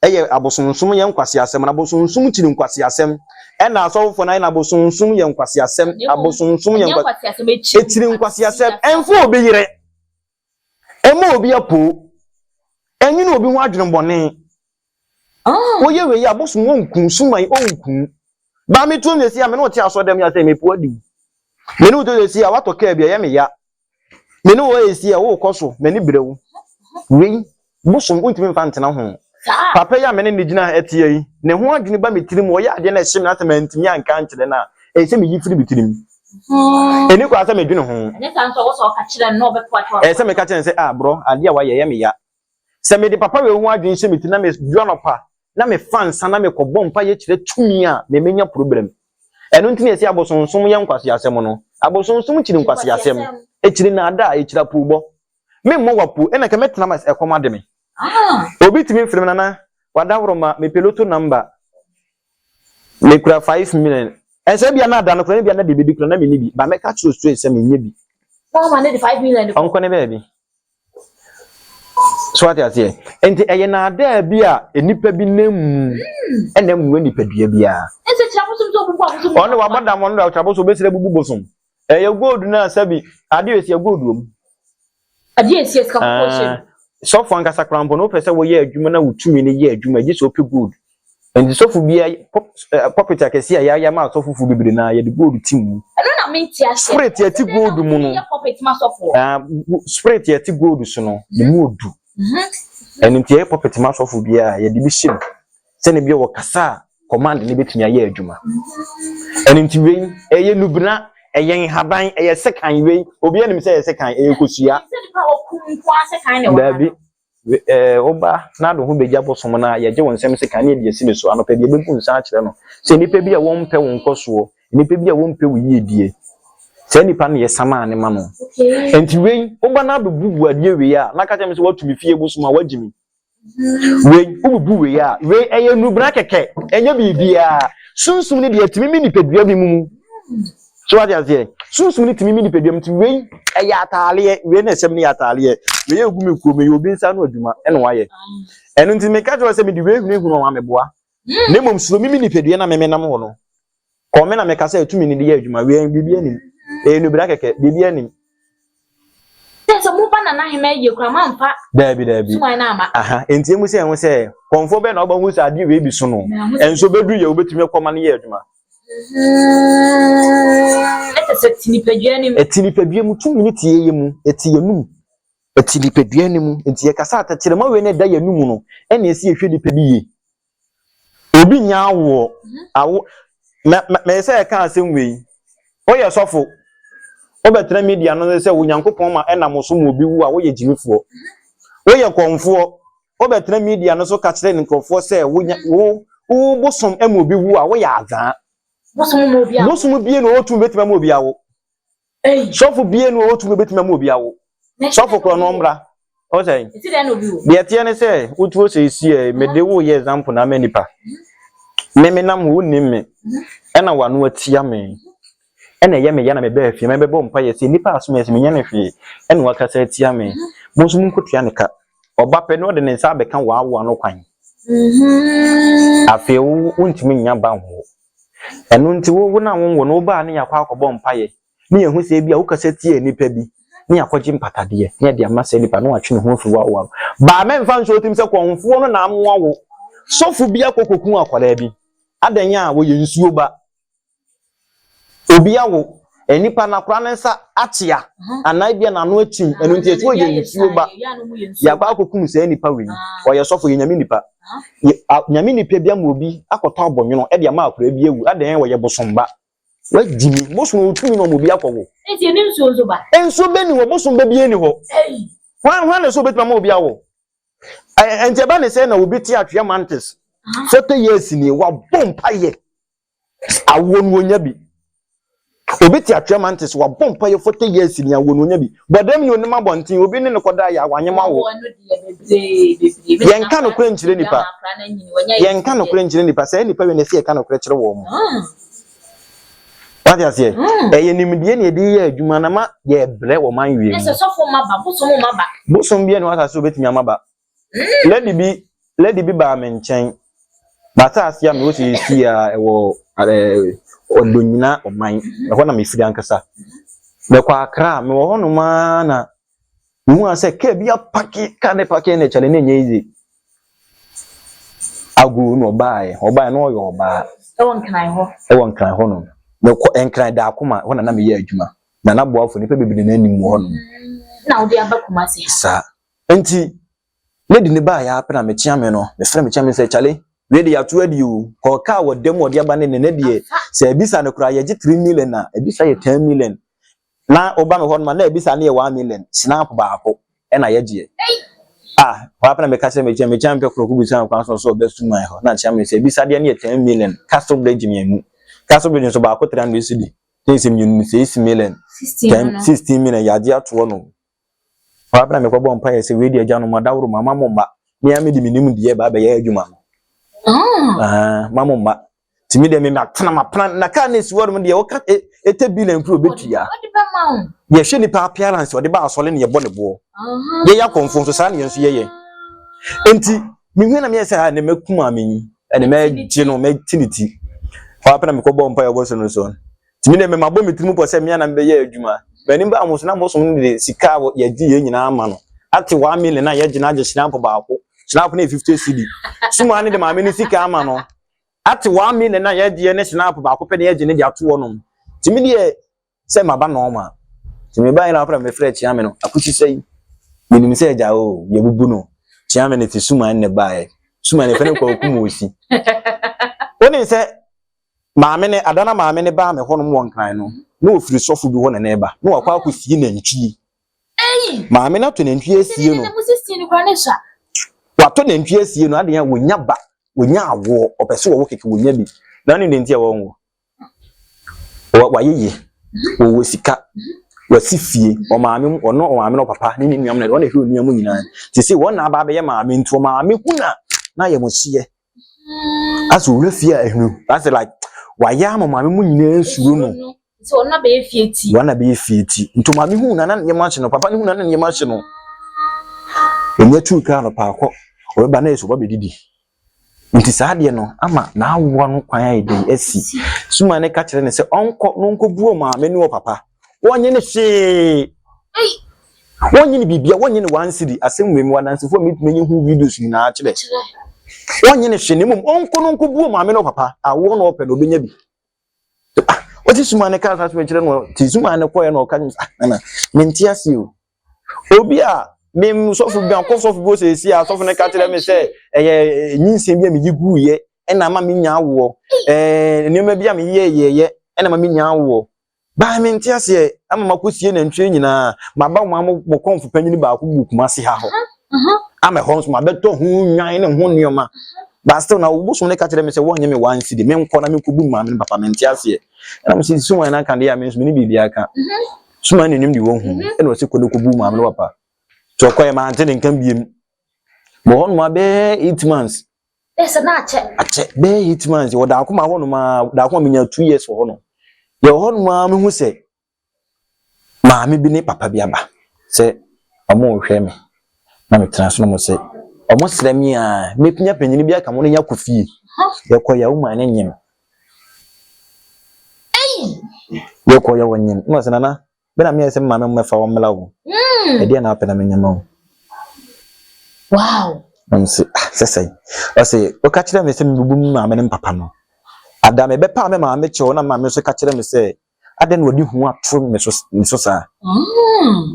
yɛ abosonsom yɛ nkwaseasɛm no, abosonsom kyiri nkwaseasɛm, ɛna asɔfofoɔ no ayɛ no abosonsom yɛ nkwaseasɛm, abosonsom yɛ nkwaseasɛm, ɛkyiri nkwaseasɛm, ɛmfa obi yere, ɛmma obi apoo, ɛnwene obi ho adwene bɔne. Woyɛ wei a bosom ɔnku suman ɔnku. Ba me tuo sɛsi a me ne wo te asɔ dɛm ya sɛ mepo adi wo. Me ne wo to sɛsi a watɔ kaa bi ɛyɛ me ya. Me ne wo ɛsi a wokɔ so m'ani brɛ wo. Wei bosom wontumi mfa ntena ho. Papa yi a me ne ne gyina ɛteɛ yi ne ho adwene ba me tirim ɔyɛ adeɛ na ɛhye me na sɛ mantumi anka ankyerɛ no a ɛyɛ sɛ meyi firi me tirim. Ɛni koraa sɛ medwene ho. Ɛyɛ sɛ meka kyerɛ no sɛ ah brɔ adeɛ a wayɛ ɛyɛ me ya. Sɛ mede papa wei ho adwene hyɛ me ti na medu anɔpa na mefa nsa na mekɔbɔ mpaeɛ kyerɛ tumi a, me menya problem. Ɛno nti na yɛse abosonsom yɛ nkwaseasɛm no. Abosonsom kyiri nkwaseasɛm. Ɛkyiri naadaa, ɛkyiri apoobɔ. Memmɔ wo apo, ɛna nka mɛtena ma ɛkɔm ade me. Obi tumi frɛ me nana, wadaworoma, mepɛ loto number. Mekura 5 million. Ɛnsɛ bia na ada no koraa, ne bia na de bɛdi koraa na menni bi. Ba mɛka kyerɛ straight sɛ menyɛ bi. Na wama ne de 5 million de kɔ. Ɔnkɔ ne baabi. So ate aseɛ? Nti ɛyɛ naadaa bi a nnipa bi nam mu ɛna mmua nipadua biara. Ɛsɛ kyerɛ abosom sɛ obubu abosom. Ɔno wabɔ dam, ɔno de abosom obɛsrɛ bubu bosom. Ɛyɛ gold no a sɛbi adeɛ esi gold wɔ mu. Adeɛ esi sika kɔkɔɔ hyɛ mu. Sɔfo ankasa koraa mpo no, wopɛ sɛ woyɛ adwuma na wotumi no yɛ adwuma, gye sɛ wopɛ gold. Nti sɔfo bia pulpit akɛse a yɛayɛ ma asɔfofo bebree na yɛde gold ti mu. Ɛno na mente aseɛ. Spirit yɛte gold mu no. Yɛ pulpit ma sɔfoɔ. Ah, spirit yɛte gold so no, ne mu odu. Ɛno nti yɛyɛ pulpit ma asɔfo biara, yɛde bi hyɛ mu sɛne bi wɔ kasa a command ne bɛtumi ayɛ adwuma. Ɛno nti wei ɛyɛ nubena, ɛyɛ nhaban, ɛyɛ sekan. Wei obi anim sɛ ɛyɛ sekan, ɛyɛ kosua. Sɛ nipa ɔkum nko ara sekan na ɛwɔ ha. Daabi, woba na ade ho bɛgya bosom no a, yɛgye wo nsɛm sekan ne yɛde asi ne so. Anɔpɛ deɛ yɛbɛbu nsa akyerɛ no sɛ nnipa bi a wɔmpɛ wo nkɔsoɔ, nnipa bi a wɔmpɛ wo yiedie, saa nnipa no yɛ samaa ne ma no. Nti wei woba na abɛbubu adeɛ wei a, na ka kyerɛ me sɛ woatu me fie bosom a woagye me. Wei wobubu wei a, wei ɛyɛ nnubena kɛkɛ, ɛnyɛ biribiara. Sunsum no deɛ ɛtumi mi nipadua bi mu. So wate aseɛ? Sunsum no tumi mi nipadua mu. Nti wei ɛyɛ ataaleɛ, wei na ɛsɛm no yɛ ataaleɛ, wei egu mi kurom, ɛyɛ obi nsa ano adwuma ɛna wayɛ. Ɛno nti meka kyerɛ sɛ mede wei hunahuna wɔn ameboa, na mmom suro mi mi nipadua na meme nam hɔ no kɔn me na meka sɛ ɛtumi ne de yɛ adwuma. Wei biribi anim, ɛyɛ nnubena kɛkɛ, biribi anim. Sɛ mo ba nana ahema yie kora ma nfa. Daabi, daabi. Suman na ama. Aha, nti emu sɛ ɛho sɛ kɔnfoɔ bɛɛ na ɔba hu sɛ adeɛ wei bi so no, ɛnso bɛduru yɛ wobɛtumi akɔma no yɛ adwuma. Ɛsɛ sɛ ti nipadua nim. Ɛti nipadua mu, tumi ne tie yɛ mu, ɛti yɛ num, ɛti nipadua no mu. Nti yɛkasa atɛkyerɛma wei na ɛda yɛ num no, ɛna ɛsi yɛhwɛ nipa bi yie. Obi nya awoɔ awo mɛ mɛ sɛ ɛka asɛm wei, woyɛ sɔfo, wobɛtena media no sɛ wo Nyankopɔn ma ɛnam so ma obi wu a, woyɛ gyimifoɔ. Woyɛ kɔnfoɔ, wobɛtena media no so ka kyerɛ nkurɔfoɔ sɛ wo wo bosom ma obi wu a, woyɛ adzaa. Bosom ma obi awo. Bosom bie na ɔwɔ tumi bɛtumi ama obi awo. Sɔfo bie na ɔwɔ tumi bɛtumi ama obi awo. Sɔfo korɔ no ɔmmra ɔsɛ Eti dɛn na obi wo? Deɛ teɛ ne sɛ wotuo sɛ esi ɛ mede wo yɛ example na ama nipa me me nam hɔ, wonnim me, ɛna wano atia me, ɛna ɛyɛ me ya na mebɛɛ fie mɛbɛbɔ mpa yɛ sɛ nipa asom yɛ sɛ menyɛ ne hwee, ɛna wakasa atia me. Mo nso monkɔtua ne ka. Ɔba pɛ na ɔde ne nsa abɛka w'awoa no kwan. Afei wo wontumi nnya ba ho. Ɛno nti wo wo na wonwo no, wobaa ne yɛakɔ akɔbɔ mpayɛ ne yɛhu sɛ ebi a wokasa tia nipa bi ne yɛakɔgye mpatadeɛ ne yɛde ama sɛ nipa no watwe ne ho afiri w'awoa no baa. Mɛmfa nso otim sɛ kɔnfoɔ no na amoa wo. Sɔfo bi akɔkɔku akwadaa bi adan a wɔyɛ nsuo ba. Obi awo nipa na akwadaa ne nsa akyea anaa ebi a n'ano akyim, ɛno nti ɛsɛ ɔyɛ nsuo ba, yɛakɔ akɔkum saa nipa wei. Ɔyɛ sɔfo, yɛ Nyame nipa. Nyame nipa bi ama obi akɔtɔ abɔnwono ɛde ama akwadaa bi awu adan wɔyɛ bosomba. Wagyi mi bosom otumi na ɔmo obi akɔwo. Eti emi nsuo nso ba. Nsuo bɛ ni hɔ, bosom bɛ bi ni hɔ. Hwan hwan na ɛsɛ obetumi ama obi awo? Ɛ nti ɛba ne sɛ na obi te atwea mantis 40 years ni, wabɔ mpayɛ, awoɔ no onya bi. Obi te atwea mantis, wabɔ mpayɛ 40 years ni, awoɔ no onya bi. Bɔdɛm ni onim abɔnten, obi ne ne kɔda yɛ awanyem awo. Wɔn no deɛ bebree bebree. Yɛnka nokorɛ nkyerɛ nipa. Yɛnka nokorɛ nkyerɛ nipa. Sɛ nipa wei na ɛsɛ yɛka nokorɛ kyerɛ wɔn mo. Wate aseɛ? Ɛyɛ nimdeɛ na yɛde yɛ adwuma na ma yɛbrɛ wɔ man wie mu. Ɛsɛ sɔfo ma ba, bosom ma ba. Bosom bi ne wasase obetumi ama ba. Lady bi baa me nkyɛn m'asase a mewɔ sɛ esi a ɛwɔ Ɔdonyina ɔman ɛhɔ na mefiri ankasa. Mɛkɔ Akra, mewɔ hɔnom ara na mehu a sɛ kaa bi apark. Kaa ne park ne kyɛne ne nyɛ easy ago na ɔbaeɛ na ɔyɛ ɔbaa. Ɛwɔ Nkran hɔ. Ɛwɔ Nkran hɔ nom. Mekɔ Nkran Daakoma hɔ na meyɛ adwuma na n'aboafo nipa bebree na anim wɔ hɔ nom. Na wode aba Kumasi ha. Saa nti lady ne baa yɛ apɛ na mekyea me no, mefrɛ mekyea me sɛ, "Kyale, wei de yɛato adi o." Kɔɔ kaa wɔ dɛm ɔde aba ne ne deɛ sɛ ebisa no koraa yɛgye 3 million a ebisa yɛ 10 million na ɔba me hɔ nom a na ebisa ne yɛ 1 million snap baako ɛna yɛgyeɛ. Ah, hɔ ara pɛ na meka kyerɛ mekyia mekyia mpɛ korɔ kɔbisa no kwan so sɛ ɔbɛ suman hɔ na kyia me sɛ abisadeɛ no yɛ 10 million castle bridge mmienu castle bridge nso baako 300 cedi ne sɛ mmienu no 6 million 10 16 million yɛagye atoɔ no hɔ ara pɛ na mekɔbɔ mpaeɛ sɛ wei deɛ agya no mo adaworo mo ama mo mma me ara mede me nimdeɛ ba abɛyɛ adwuma no ah ma mo mma Nti me deɛ me matena mapena na kaa na esi hɔ nom deɛ wɔka ete billion kuro obetua. Yɛhwɛ nipa appearance ɔde ba asɔre na yɛbɔ ne boɔ. Yɛyɛ akɔnfo nso saa na yɛn nso yɛyɛ. Nti mehu na meyɛ sɛ ha ne mɛku maame yi ɛne mɛgye no mɛti ne ti. Hɔ apɛ na mekɔbɔ mpa yɛbɔ so no so. Nti me deɛ mabɔ me tirim pɔ sɛ mmea na mebɛyɛ adwuma. M'anim baa mo so na bosom no de sika a yɛgye yɛn nyinaa ama no. Ate 1 million na yɛgye no agye hyinapɔ baako. Hyinapɔ no yɛ 50 cedi. Suma ne de maame no sika ama no. Ate 1 million na yɛgyeɛ ne snap baako pɛ na yɛgye ne de ato hɔ nom. Nti me deɛ sɛ maba nɔɔma. Nti me baeɛ na afra mefrɛ Kyeame no, Akusi sɛi. Menim sɛ agya o, yɛbubu no. Kyeame no te Suman na ɛbaeɛ. Suman yɛfrɛ no Kwaku Mosi. Wonim sɛ maame no, ada na maame no baa me hɔnom wɔ Nkran no, na ɔfiri sɔfo bi hɔ na na ɛba. Na wakɔ akɔsie nantwie. Maame no ato nantwie asie no. Wato nantwie asie no adeɛ a wɔnya ba, wɔnya awoɔ, ɔpɛ sɛ wɔwo kɛkɛ wɔnya bi. Na ne deɛ nti a wɔnwo. Wayɛ yie, wɔwɔ sika, wasi fie, ɔmaame ɔno ɔmaame no ɔpapa ne ne nuam na ɔna ɛhwɛ onua mu nyinaa. Te sɛ wɔn na aba abɛyɛ maame nti ɔmaame hu na na ayɛ mo hyeɛ. Asɛ owura fie a ehunu asɛ like wayɛ ama maame mu nyinaa suro no. Nti ɔno abɛyɛ fie ti. Wɔn abɛyɛ fie ti. Nti maame hu na na nneɛma ahye no papa no hu na na nneɛma ahye no. Ɛnyɛ tuu kaa no paakɔ ɔbɛba na yɛ sɛ ɔba bɛdidi. Nti saa adeɛ no ama n'awoɔ no kwan ayɛ dɛn asi. Suma no ka kyerɛ no sɛ ɔnkɔ na ɔnkɔbu ɔmaame ne ɔpapa. Wɔnyɛ no hwee. Wɔnyɛ no biribia, wɔnyɛ no one cedi. Asɛm wei mewɔ adansefoɔ a mɛtumi ayi ho videos nyinaa kyerɛ. Wɔnyɛ no hwee na mmom ɔnkɔ no nkɔbu ɔmaame ne ɔpapa. Awoɔ na ɔpɛ no ɔbɛnya bi. Ah, wɔte suma no kaa saa asɛm kyerɛ no te suma no kɔɛ na ɔka kyerɛ ah nana mente ase o. Obi a me sɔfo bi akɔ sɔfo bi sɛ esi a sɔfo no ka kyerɛ me sɛ ɛyɛ nyinsɛn bi a meyi guiɛ ɛna ama menya awoɔ. Ɛɛ nneɛma bi a meyɛ yɛyɛ ɛna ama menya awoɔ. Baa mente aseɛ ama makɔsie nantwie nyinaa maba mo mo mo kɔnfo panyin baako bu Kumasi ha hɔ ama ɛhɔ nso mabɛtɔ ho nwan ne ho nneɛma but still na wobosom ne ka kyerɛ me sɛ wɔnyɛ me 1 cedi menkɔ na menkɔbu maame no papa mente aseɛ ɛna me sɛ suman no aka deɛ a me nso mene biribi aka suman ne nim deɛ wɔhu ɛna ɔsɛ kɔ ne kɔbu maame no papa nti ɔkɔɛ mante ne nka biem wɔ hɔ nom abɛɛ 8 months. Ɛsɛ na akyɛ. Akyɛ bɛyɛ 8 months wɔ daako ma hɔ nom a daako ma menya 2 years wɔ hɔ nom yɛ wɔ hɔ nom a mehu sɛ maame bi ne papa bi aba sɛ ɔmo rehwɛ me na metena so na mo sɛ ɔmo srɛ me a mepnya panyin bi aka mo ne nya kɔ fie yɛkɔ yɛ wo maa ne nyem yɛkɔ yɛ wɔ nyem na ɔsɛ nana bɛ na meyɛ sɛ maame mo mɛfa wɔn mmla wo ɛdeɛ na apɛ na menyɛ ma wo. Na mo sɛ ah sɛ sɛn ɔsɛ ɔka kyerɛ me sɛ mebubu me maame ne me papa no ada mebɛpa me maame kyɛw na maame nso ka kyerɛ me sɛ adɛn na ɔde hu ato me so saa.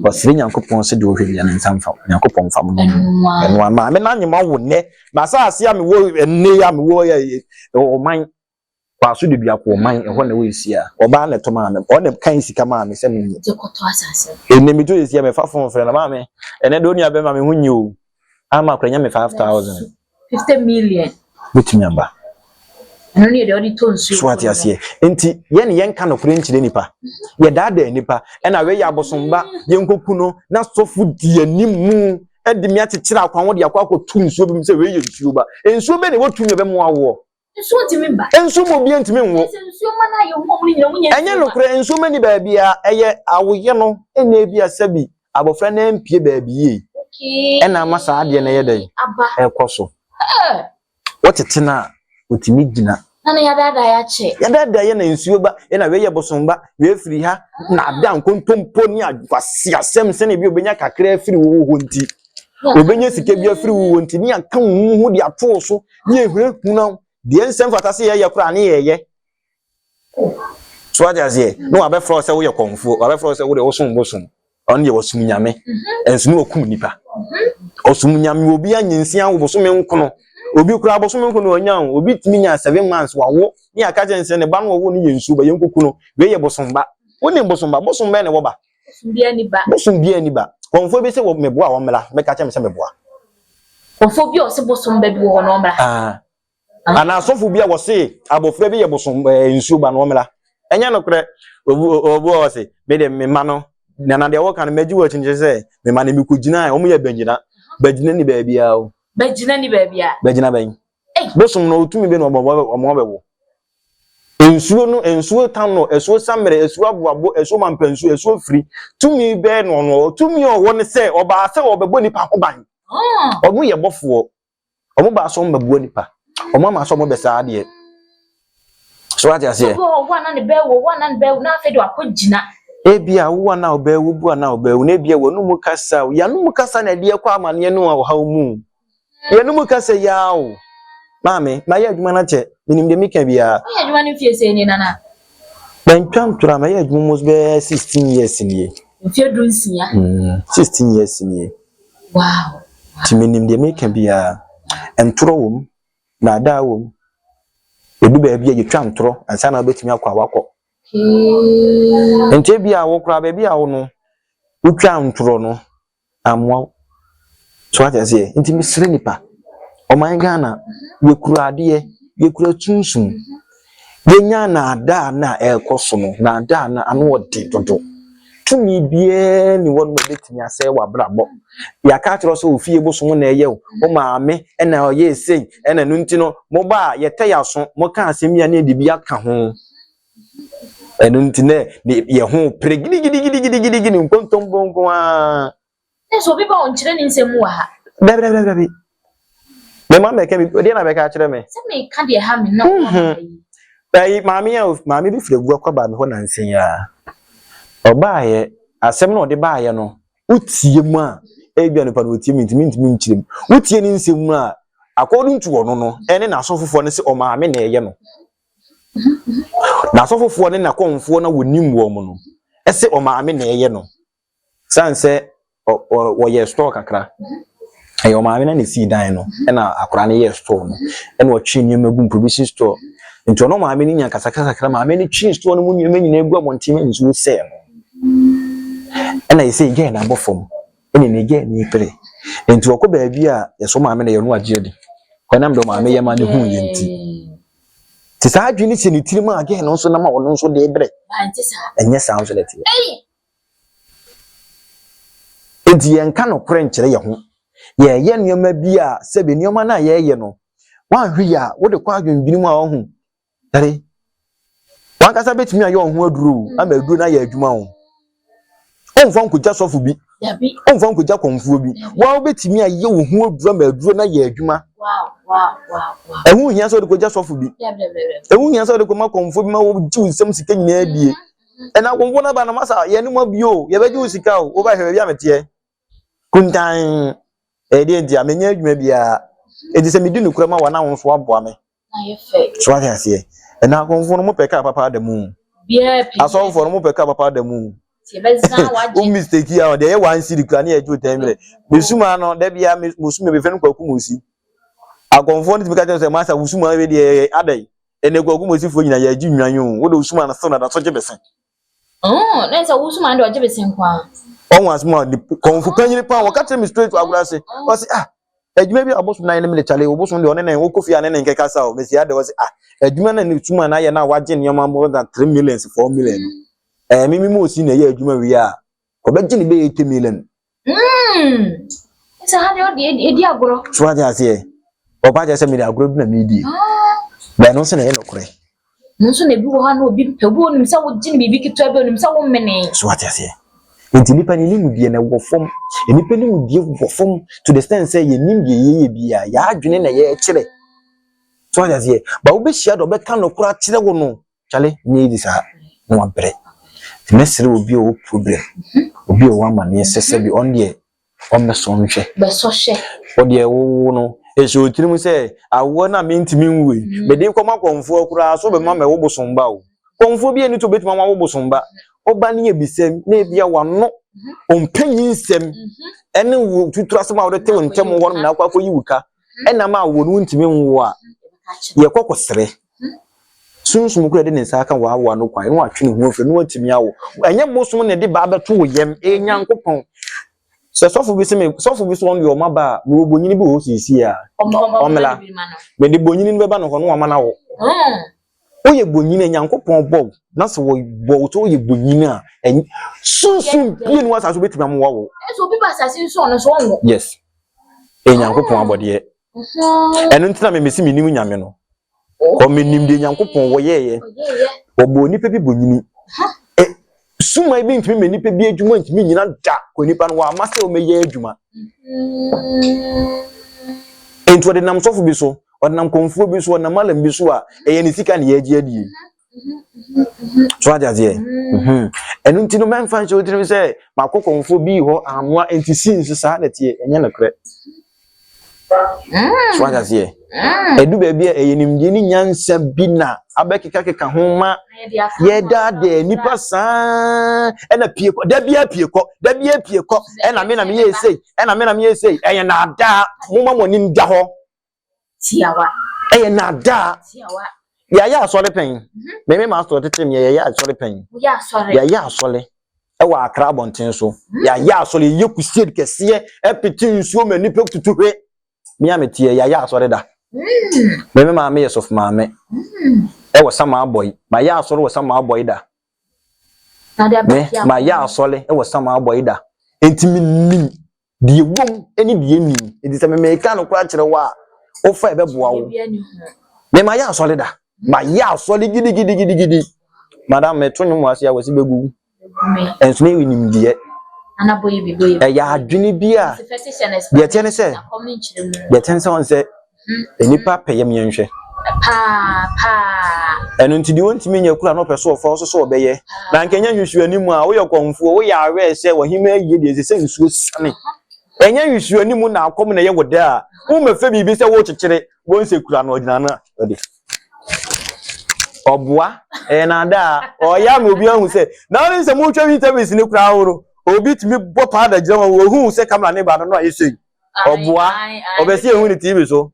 Ɔsrɛ Nyankopɔn sɛ deɛ ɔhwɛ bia ne nsa mfa Nyankopɔn mfa mo no ɛnoa maame no anyem awo nnɛ m'asase a mewɔ ɛnne yi a mewɔ yɛ ɔman kwaso de dua kɔ ɔman ɛhɔ na ɛwɔ esi a ɔbaa na ɛtɔ maame ɔna kan sika maame sɛ menyɛ ɛnɛ meto esi a mefa phone frɛ na maame ɛnɛ de onua bɛma me ho nyi o ama akora nya me 5,000. 50 million. Bɛtumi aba. Ɛno ne yɛ deɛ ɔde tɔ nsuo. So ate aseɛ nti yɛne yɛnka nokorɛ nkyerɛ nipa yɛdaadaa nipa ɛna wei yɛ abosomba yɛnkɔku no na sɔfo di anim mu ɛde me akyekyere akwan wo de akɔ akɔto nsuo bi mu sɛ wei yɛ nsuo ba nsuo bɛ na ɛwɔ tumi ɔbɛmoa woɔ. Nsuo ntumi mba. Nsuo ma obi ntumi nwo. Sɛ nsuo ma no ayɛ hu ɔmo nyina ɔmo nyɛ. Ɛnyɛ nokorɛ nsuo ma ni baabi a ɛyɛ awoyɛ no ɛna ebi a sɛbi abɔfra no ampie baabi yie ɛna ama saa adeɛ no ɛyɛ dɛ aba ɛkɔ so wɔtete no a otumi gyina. Na ne yɛdaadaa yɛ akyɛ. Yɛdaadaa yɛ na nsuo ba ɛna wei yɛ bosom ba wei firi ha na ada nkontompo ne akwasi asɛm sɛnea bi obenya kakra afiri wo hɔ nti obenya sika bi afiri wo hɔ nti ne aka wo ho de ato wo so ne ehunahuna deɛ nsɛm fata sɛ yɛyɛ koraa ne yɛyɛ so ate aseɛ na wabɛfrɛ wo sɛ woyɛ kɔnfoɔ wabɛfrɛ wo sɛ wode wosom bosom ɔno deɛ wɔsom nyame ɛnso ne wɔkum nipa ɔsom nyame obi anyinsia wo bosome nkono obi koraa bosome nkono ɔnya o obi tumi nya 7 months wawo ne aka kyerɛ sɛ ne ba no wɔwo no yɛ nsuo ba yɛnkoku no wei yɛ bosom ba wonim bosom ba bosom bɛn ne wɔ ba Bosom bia ni ba. Bosom bia ni ba kɔnfoɔ bi sɛ wɔ meboa wɔn mmla mɛka kyerɛ me sɛ meboa. Kɔmfoɔ bi a ɔse bosom ba bi wɔ hɔ no ɔmmra. Ah. Anaa asɔfo bi a wɔse abɔfra bi yɛ bosom ɛɛ eh, nsuo ba no ɔmmra. Ɛnyɛ nokorɛ. Obi obi wɔ hɔ se me de me ma no nana deɛ wɔka no mɛgye wɔ akyi nkyerɛ sɛ me ma no mekɔgyina a wɔn yɛ bɛgyina. Bɛgyina ni baabiara o. Bɛgyina ni baabiara. Bɛgyina bɛn. Bosom no otumi bɛ na ɔbɔ ɔmo abɛwo. Nsuo no nsuo tano, asuo samere, asuo aboabo, asuo mampansuo, asuo firi. Tumi bɛɛ na ɔno ɔwɔ. Tumi a ɔwɔ ne sɛ ɔbaa sɛ ɔbɛbɔ nipa ho ban. Ɔno yɛ bɔfoɔ. Ɔmo baa sɛ ɔmo bɛboa nipa. Ɔmo ama sɛ ɔmo bɛ saa adeɛ. So wate aseɛ? Obi wɔ hɔ a na ne bɛɛ wo, wo a na ne bɛɛ wo, na afei de wakɔ gyina. Ebia wo a na ɔbɛɛ wo, bu a na ɔbɛɛ wo, na ebia w'anum kasa, yɛanum kasa na ɛde ɛkɔ amaneɛ no a ɔhaw mu. Yɛn mu kasa yi ara o. Maame, mayɛ adwuma no akyɛ. Menim deɛ meka biara. Woyɛ adwuma no mfie sɛn nie, Nana? Mantwa ntorɔ a, mayɛ adwuma almost bɛyɛ 16 years nie. Mfie 16? 16 years nie. Nti menim deɛ meka biara. Ntorɔ wɔ mu, naadaa wɔ mu. Ɛdu baabi a yɛtwa ntorɔ ansa na wobɛtumi akɔ a wakɔ. Nti ebia wo koraa baabi a wo no, wotwa ntorɔ no, ammoa wo. So wate aseɛ? Nti mesrɛ nipa, ɔman Ghana, yɛkura adeɛ, yɛkura sunsum. Yɛnya naadaa no a ɛrekɔ so no, naadaa no ano ɔden dodo. Tumi biara ni hɔ nom a ɛbɛtumi asɛe w'abrabɔ. Yɛaka akyerɛ wo sɛ ofie bosom na ɛyɛ wo, wo maame ɛna ɔyɛɛ sei, ɛna ɛno nti no, moba a yɛtɛ yɛn aso, moka asɛm yi a na yɛde bi aka ho. Ɛno nti na yɛ ho pere gidigidigidigidi nkontompo nko ara. Ne sɛ obi ba ɔnkyerɛ ne nsɛm mu wɔ ha. Dabi dabi dabi dabi. Mɛma mɛka bi deɛ na bɛka akyerɛ me. Sɛ meka deɛ ha me na ɔma yi. Ɛyi maame a maame bi firi agu akɔ baa me hɔ nansa yi ara. Ɔbaayɛ asɛm na ɔde baayɛ no wotie mu a ebia nipa no otie mu ntumi ntumi nkyerɛ mu. Wotie ne nsɛm mu a according to ɔno no ɛne n'asɔfofoɔ no sɛ ɔmaame na ɛyɛ no. N'asɔfofoɔ ne n'akɔmfoɔ na wɔnim wɔn no ɛsɛ ɔmaame na ɛyɛ no. San sɛ wɔyɛ store kakra. Ɛyɛ ɔmaame na na esii dan no ɛna akwadaa no yɛɛ store no ɛna ɔtwe nneɛma gu provision store. Nti ɔno maame no nya kasakasa kakra maame no twe store no mu nneɛma nyinaa gu abɔnten ma nsuo sɛɛ no. Ɛna yɛsɛ gɛɛ no abɔ fam ɛna ne gɛɛ no pere. Nti ɔkɔ baabi a yɛsɔ maame no yɛ no agye adi. Kɔnam deɛ ɔmaame yɛ ma ne hu yɛ nti. Nti saa adwene no hyɛ ne tirim a gɛɛ no nso nam a ɔno nso de brɛ. Ɛnyɛ saa nso na ɛteɛ. Enti yɛnka nokorɛ nkyerɛ yɛn ho. Yɛyɛ nneɛma bi a sɛbe nneɛma no a yɛyɛ no, woanhwɛ yie a wode kɔ adwendwene mu a ɔho dare. Wankasa bɛtumi ayɛ ɔho aduro o, ama aduro no ayɛ adwuma o. Ɔmfa nkɔgya sɔfo bi, ɔmfa nkɔgya kɔmfoɔ bi. Wa wobɛtumi ayɛ wo ho aduro ama aduro no ayɛ adwuma. Ɛho hia sɛ wode kɔgya sɔfo bi. Ɛho hia sɛ wode kɔma kɔmfoɔ bi ma wɔgye wo nsam sika nyinaa die. Ɛna akɔmfoɔ no aba no masa yɛn mu abio yɛbɛgye wo sika o woba hwɛ baabi a meteɛ kuntan ɛyɛ deɛ nti a menyɛ adwuma biara enti sɛ medi nokorɛ ma wɔn a wɔn nso aboa me so wate aseɛ ɛna akɔmfoɔ no mopɛ kaa papa ada mu asɔfoɔ no mopɛ kaa papa ada mu wo mistake yi a deɛ ɛyɛ one cedi kura ne yɛgye wo ten mmerɛ mesuma no da bia mesuma bɛfɛ no kwaku mu si akɔmfoɔ no tumi ka kyerɛ sɛ masa wosuma wei deɛ adɛn Ɛnɛ kwaku mosifoɔ nyina yɛgye nnwan o wode wosuma no so na da so gye bese. Oh, na sɛ wosuma no de ɔgye bese nko a. Ɔho asɛm a ne kɔnfo panyini paa wɔka kyerɛ me straight agorɔ ase. Ɔse ah adwuma bi a ɔbosom na ayɛ no mede kyale ɔbosom deɛ ɔne ne wokɔ fie a ne ne nkɛka sa o mesi adɛ ɔse ah adwuma na ne suma na ayɛ na wagye nneɛma more than 3 millions 4 million no. Ɛɛ me me mu osi na ɛyɛ adwuma wie a ɔbɛgye ne bɛyɛ 80 million. Mm. Sɛ ha deɛ ɔde edi agorɔ. So wate aseɛ? Ɔba kyerɛ sɛ mede agorɔ bi na medi. Bɛn no nso na ɛyɛ nokorɛ. No nso na ebi wɔ hɔ a na obi pɛ obi onim sɛ wogye no biribi ketewa bi onim sɛ wommene. So wate aseɛ? Nti nipa ne nimdeɛ na ɛwɔ fam. Nipa nimdeɛ wɔ fam to the extent sɛ yɛnim deɛ yɛyɛ biara yɛadwene na yɛkyerɛ. So wate aseɛ? Ba wobɛhyia deɛ ɔbɛka nokorɛ akyerɛ wo no. Kyale nyɛ easy saa na wabrɛ. Nti mɛsrɛ obi a ɔwɔ problem, obi a ɔwɔ amaneɛ sɛ sɛbi ɔno deɛ ɔmmɛsɔ nhwɛ. Bɛsɔ hwɛ. Wo deɛ wowo no, ɛhyɛ wo tirim sɛ awoɔ no a mentumi nwo yi, mede kɔma kɔmfoɔ koraa so bɛma mɛwo bosomba o. Kɔmfoɔ bi ani to bɛtumi ama wo bosomba. Woba ne yɛbisam na ebia wano ɔmpɛ nyinsɛm ɛne wo tuturu asɛm a wode te wo ntɛm hɔ nom na akɔ akɔyi wo ka ɛnam a wo no wontumi nwo a yɛkɔ kɔsrɛ. Sunsum koro a ɛde ne nsa aka w'awowa no kwan na watwe ne ho afiri na watumi awo. Ɛnyɛ bosom na ɛde ba abɛto wo yam, ɛyɛ Nyankopɔn. Sɛ sɔfo bi se me sɔfo bi so ɔno deɛ ɔma ba a, mewɔ bonyini bi wɔ hɔ seesie a. Ɔmmla. Mede bonyini no bɛba no hɔ na wama no awo. Woyɛ bonyini a Nyankopɔn bɔ wo na sɛ wɔbɔ wo sɛ woyɛ bonyini a, sunsum bie ne wɔ asase wobɛtumi amoa wo. Ɛsɛ obi ba asase nso ɔno nso ɔnwo. Yes. Ɛyɛ Nyankopɔn abɔdeɛ. Ɛno nti na memesi menim Nyame no. Kɔ menim deɛ Nyankopɔn wɔyɛɛyɛ. Wɔbɔɔ nipa bi bonyini. Suman bi ntumi ma nipa bi adwuma ntumi nyina da kɔ nipa no wɔama sɛ wɔmɛyɛ adwuma. Nti ɔde nam sɔfo bi so, ɔde nam kɔnfuo bi so, ɔde nam malam bi so a ɛyɛ ne sika ne yɛagye adie. So ate aseɛ? Ɛno nti no mɛmfa nhyɛ wo tirim sɛ makɔ kɔnfuo bi hɔ amoa nti si nso saa na ɛteɛ ɛnyɛ nokorɛ. So ate aseɛ? Ɛdu baabi a ɛyɛ nimdeɛ ne nyansa bi na abɛkekakeka ho ma yɛdaadaa nnipa saa ɛna pie kɔ da biara pie kɔ da biara pie kɔ ɛna me na meyɛ sei ɛna me na meyɛ sei ɛyɛ naadaa moma mo ani da hɔ tiawa ɛyɛ naadaa tiawa yɛayɛ asɔre pɛn meme master tete me yɛyɛ asɔre pɛn yɛayɛ asɔre ɛwɔ akra abɔnten so mhm. yɛayɛ asɔre yɛyɛ kusie kɛseɛ ɛpete nsuo ma nnipa tutu hwe me a meteɛ yɛayɛ asɔre da mm. meme maame yɛ sɔfo maame mm. ɛwɔ sama abɔyi mayɛ asɔre wɔ sama abɔyi da me mayɛ asɔre ɛwɔ sama abɔyi da enti menim Deɛ ɛwom ne deɛ ɛnnim. Enti sɛ memeka nokorɛ akyerɛ wo a, wofa ɛbɛboa wo. Me mayɛ asɔre da. Mayɛ asɔre gidigidigidigidi. Madam, meto nnwom wɔ ase a wɔsi bɛgu. Ɛnso na ɛyɛ nimdeɛ. Ɛyɛ adwene bi a deɛ ɛteɛ ne sɛ deɛ ɛteɛ ne sɛ wɔn sɛ nnipa pɛ yam yɛnhwɛ. Ɛno nti deɛ ɔntumi nyɛ kura na ɔpɛ so ɔfa ɔso sɛ ɔbɛyɛ. Na anka ɛnyɛ nhwehwɛanimu a woyɛ kɔmfoɔ woyɛ awɛ sɛ ɔhema ayie deɛ ɛsɛ sɛ nsuo sane. Ɛnyɛ nhwehwɛanimu na akɔm na ɛyɛ wo dɛ a wommɛfɛ biribi sɛ worekyekyere wɔn sɛ kura no ɔgyina no a ɔde ɔboa ɛyɛ naadaa ɔyɛ ama obi ahu sɛ na ɔne sɛ motwa interviews ne koraa horo obi tumi bɔ paada gyina hɔ wɔhu sɛ kamera ne ba no no ayɛ sei ɔboa ɔbɛsi ehu ne tv so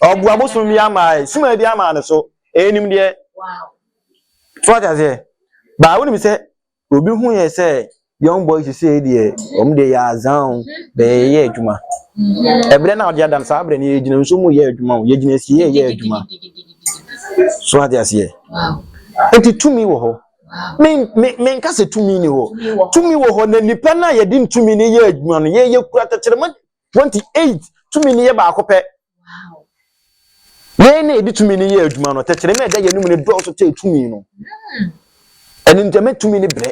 ɔboa bosom bi ama ɛ suma bi ama ne so ɛnim deɛ so ate aseɛ baa wonim sɛ obi hu yɛ sɛ young boys sɛ deɛ wɔn deɛ yɛ azan o bɛyɛ yɛ adwuma ɛbrɛ na ɔde adam saa brɛ no yɛgyina nsuo mu yɛ adwuma o yɛgyina asie yɛ adwuma so ate aseɛ nti tumi wɔ hɔ menka sɛ tumi ni hɔ tumi wɔ hɔ na nipa no a yɛde tumi no yɛ adwuma no yɛyɛ kura tɛkyerɛma 28 tumi no yɛ baako pɛ yɛn na yɛde tumi no yɛ adwuma no tɛkyerɛma ɛda yɛn mu no dɔɔso kyɛ tumi no ɛno nti ɛmɛ tumi no brɛ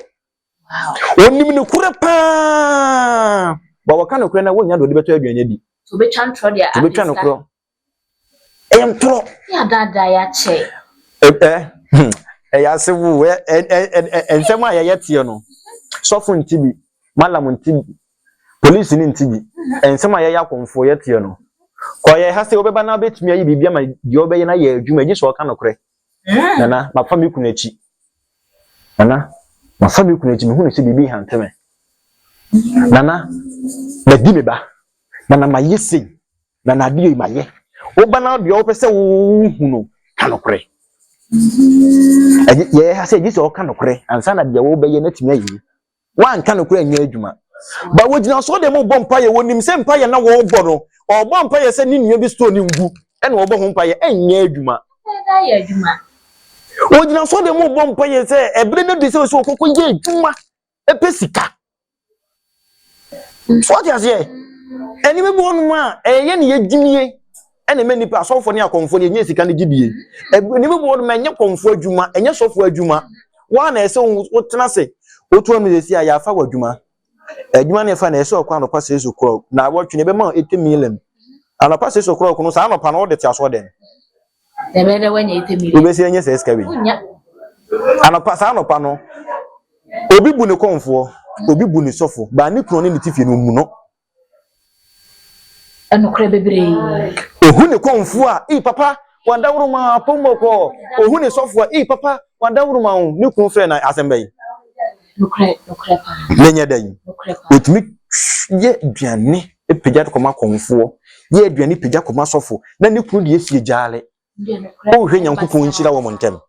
onim no korɛ paa ba wɔka no korɛ na wɔnya de ɔde bɛtɔ aduane adi obɛtwa no korɔ ɛyɛ ntorɔ. Yɛ adaadaa yɛ akyɛ. Ɛ hmm, ɛyɛ ase wo ɛ ɛ ɛ nsɛm a yɛyɛ teɛ no sɔfo nti bi malam nti bi polisi ne nti bi nsɛm a yɛyɛ akɔmfoɔ yɛ teɛ no kɔyɛ ha sɛ wobɛba na wobɛtumi ayi biribi ama deɛ wobɛyɛ no ayɛ adwuma gye sɛ ɔka nokorɛ hmm. nana mafa me kunu akyi nana mafa me kunu akyi mehu no sɛ biribi hante me nana madi me ba nana mayɛ sei Na n'adeɛ yi mayɛ. Woba na deɛ wopɛ sɛ wohu no, ka nokorɛ. Yɛyɛ ha sɛ gye sɛ ɔka nokorɛ ansa na deɛ wobɛyɛ no atumi ayɛ yi. Woanka nokorɛ anyɛ adwuma. Ba wɔgyina so deɛ mobɔ mpaeɛ, wɔnim sɛ mpaeɛ na wɔrebɔ no, ɔrebɔ mpaeɛ sɛ ne nua bi store no ngu, ɛna ɔrebɔ ho mpaeɛ, ɛnyɛ adwuma. Wɔgyina so deɛ mobɔ mpaeɛ sɛ ɛberɛ no de sɛ ɔsɛ ɔkɔkɔ yɛ adwuma, ɛpɛ sika. So ɔte aseɛ? Nneɛma bi wɔ nom a ɛyɛ ne yɛgyimie ɛna ɛma nnipa asɔfoɔ ne akɔmfoɔ ne ɛnyɛ sika no gyidie. Nneɛma bi wɔ nom a ɛnyɛ kɔmfoɔ adwuma, ɛnyɛ sɔfoɔ adwuma. Wɔn na ɛsɛ wotena ase wotu ɔno sɛsi a yɛafa wɔ adwuma. Adwuma no yɛfa na ɛsɛ ɔkɔ anɔpa six o'clock na awɔtwe no ɛbɛma 80 million. Anɔpa 6 o'clock no saa anɔpa no wode te asoɔ dɛn? Wobɛsi anya saa sika wei. Anɔpa saa anɔpa no obi bu ne kɔnfoɔ, obi bu ne sɔfo, baa ne kunu ne ne tifie no ɔmmu no. Ɛnokorɛ bebree. Ohu ne kɔnfoɔ a, ee papa, wadaworo ma apɔm bɔkɔɔ. Ohu ne sɔfo a, ee papa, wadaworo ma wo. Ne kunu frɛ na asɛm bɛyi. Nokorɛ, nokorɛ paa. Menyɛ dɛn? Nokorɛ paa. Otumi yɛ aduane pagya de kɔma kɔnfoɔ, yɛ aduane pagya kɔma sɔfo, na ne kunu deɛ sie gyaale. Wohwɛ Nyankopɔn nhyira wɔ mo ntɛm.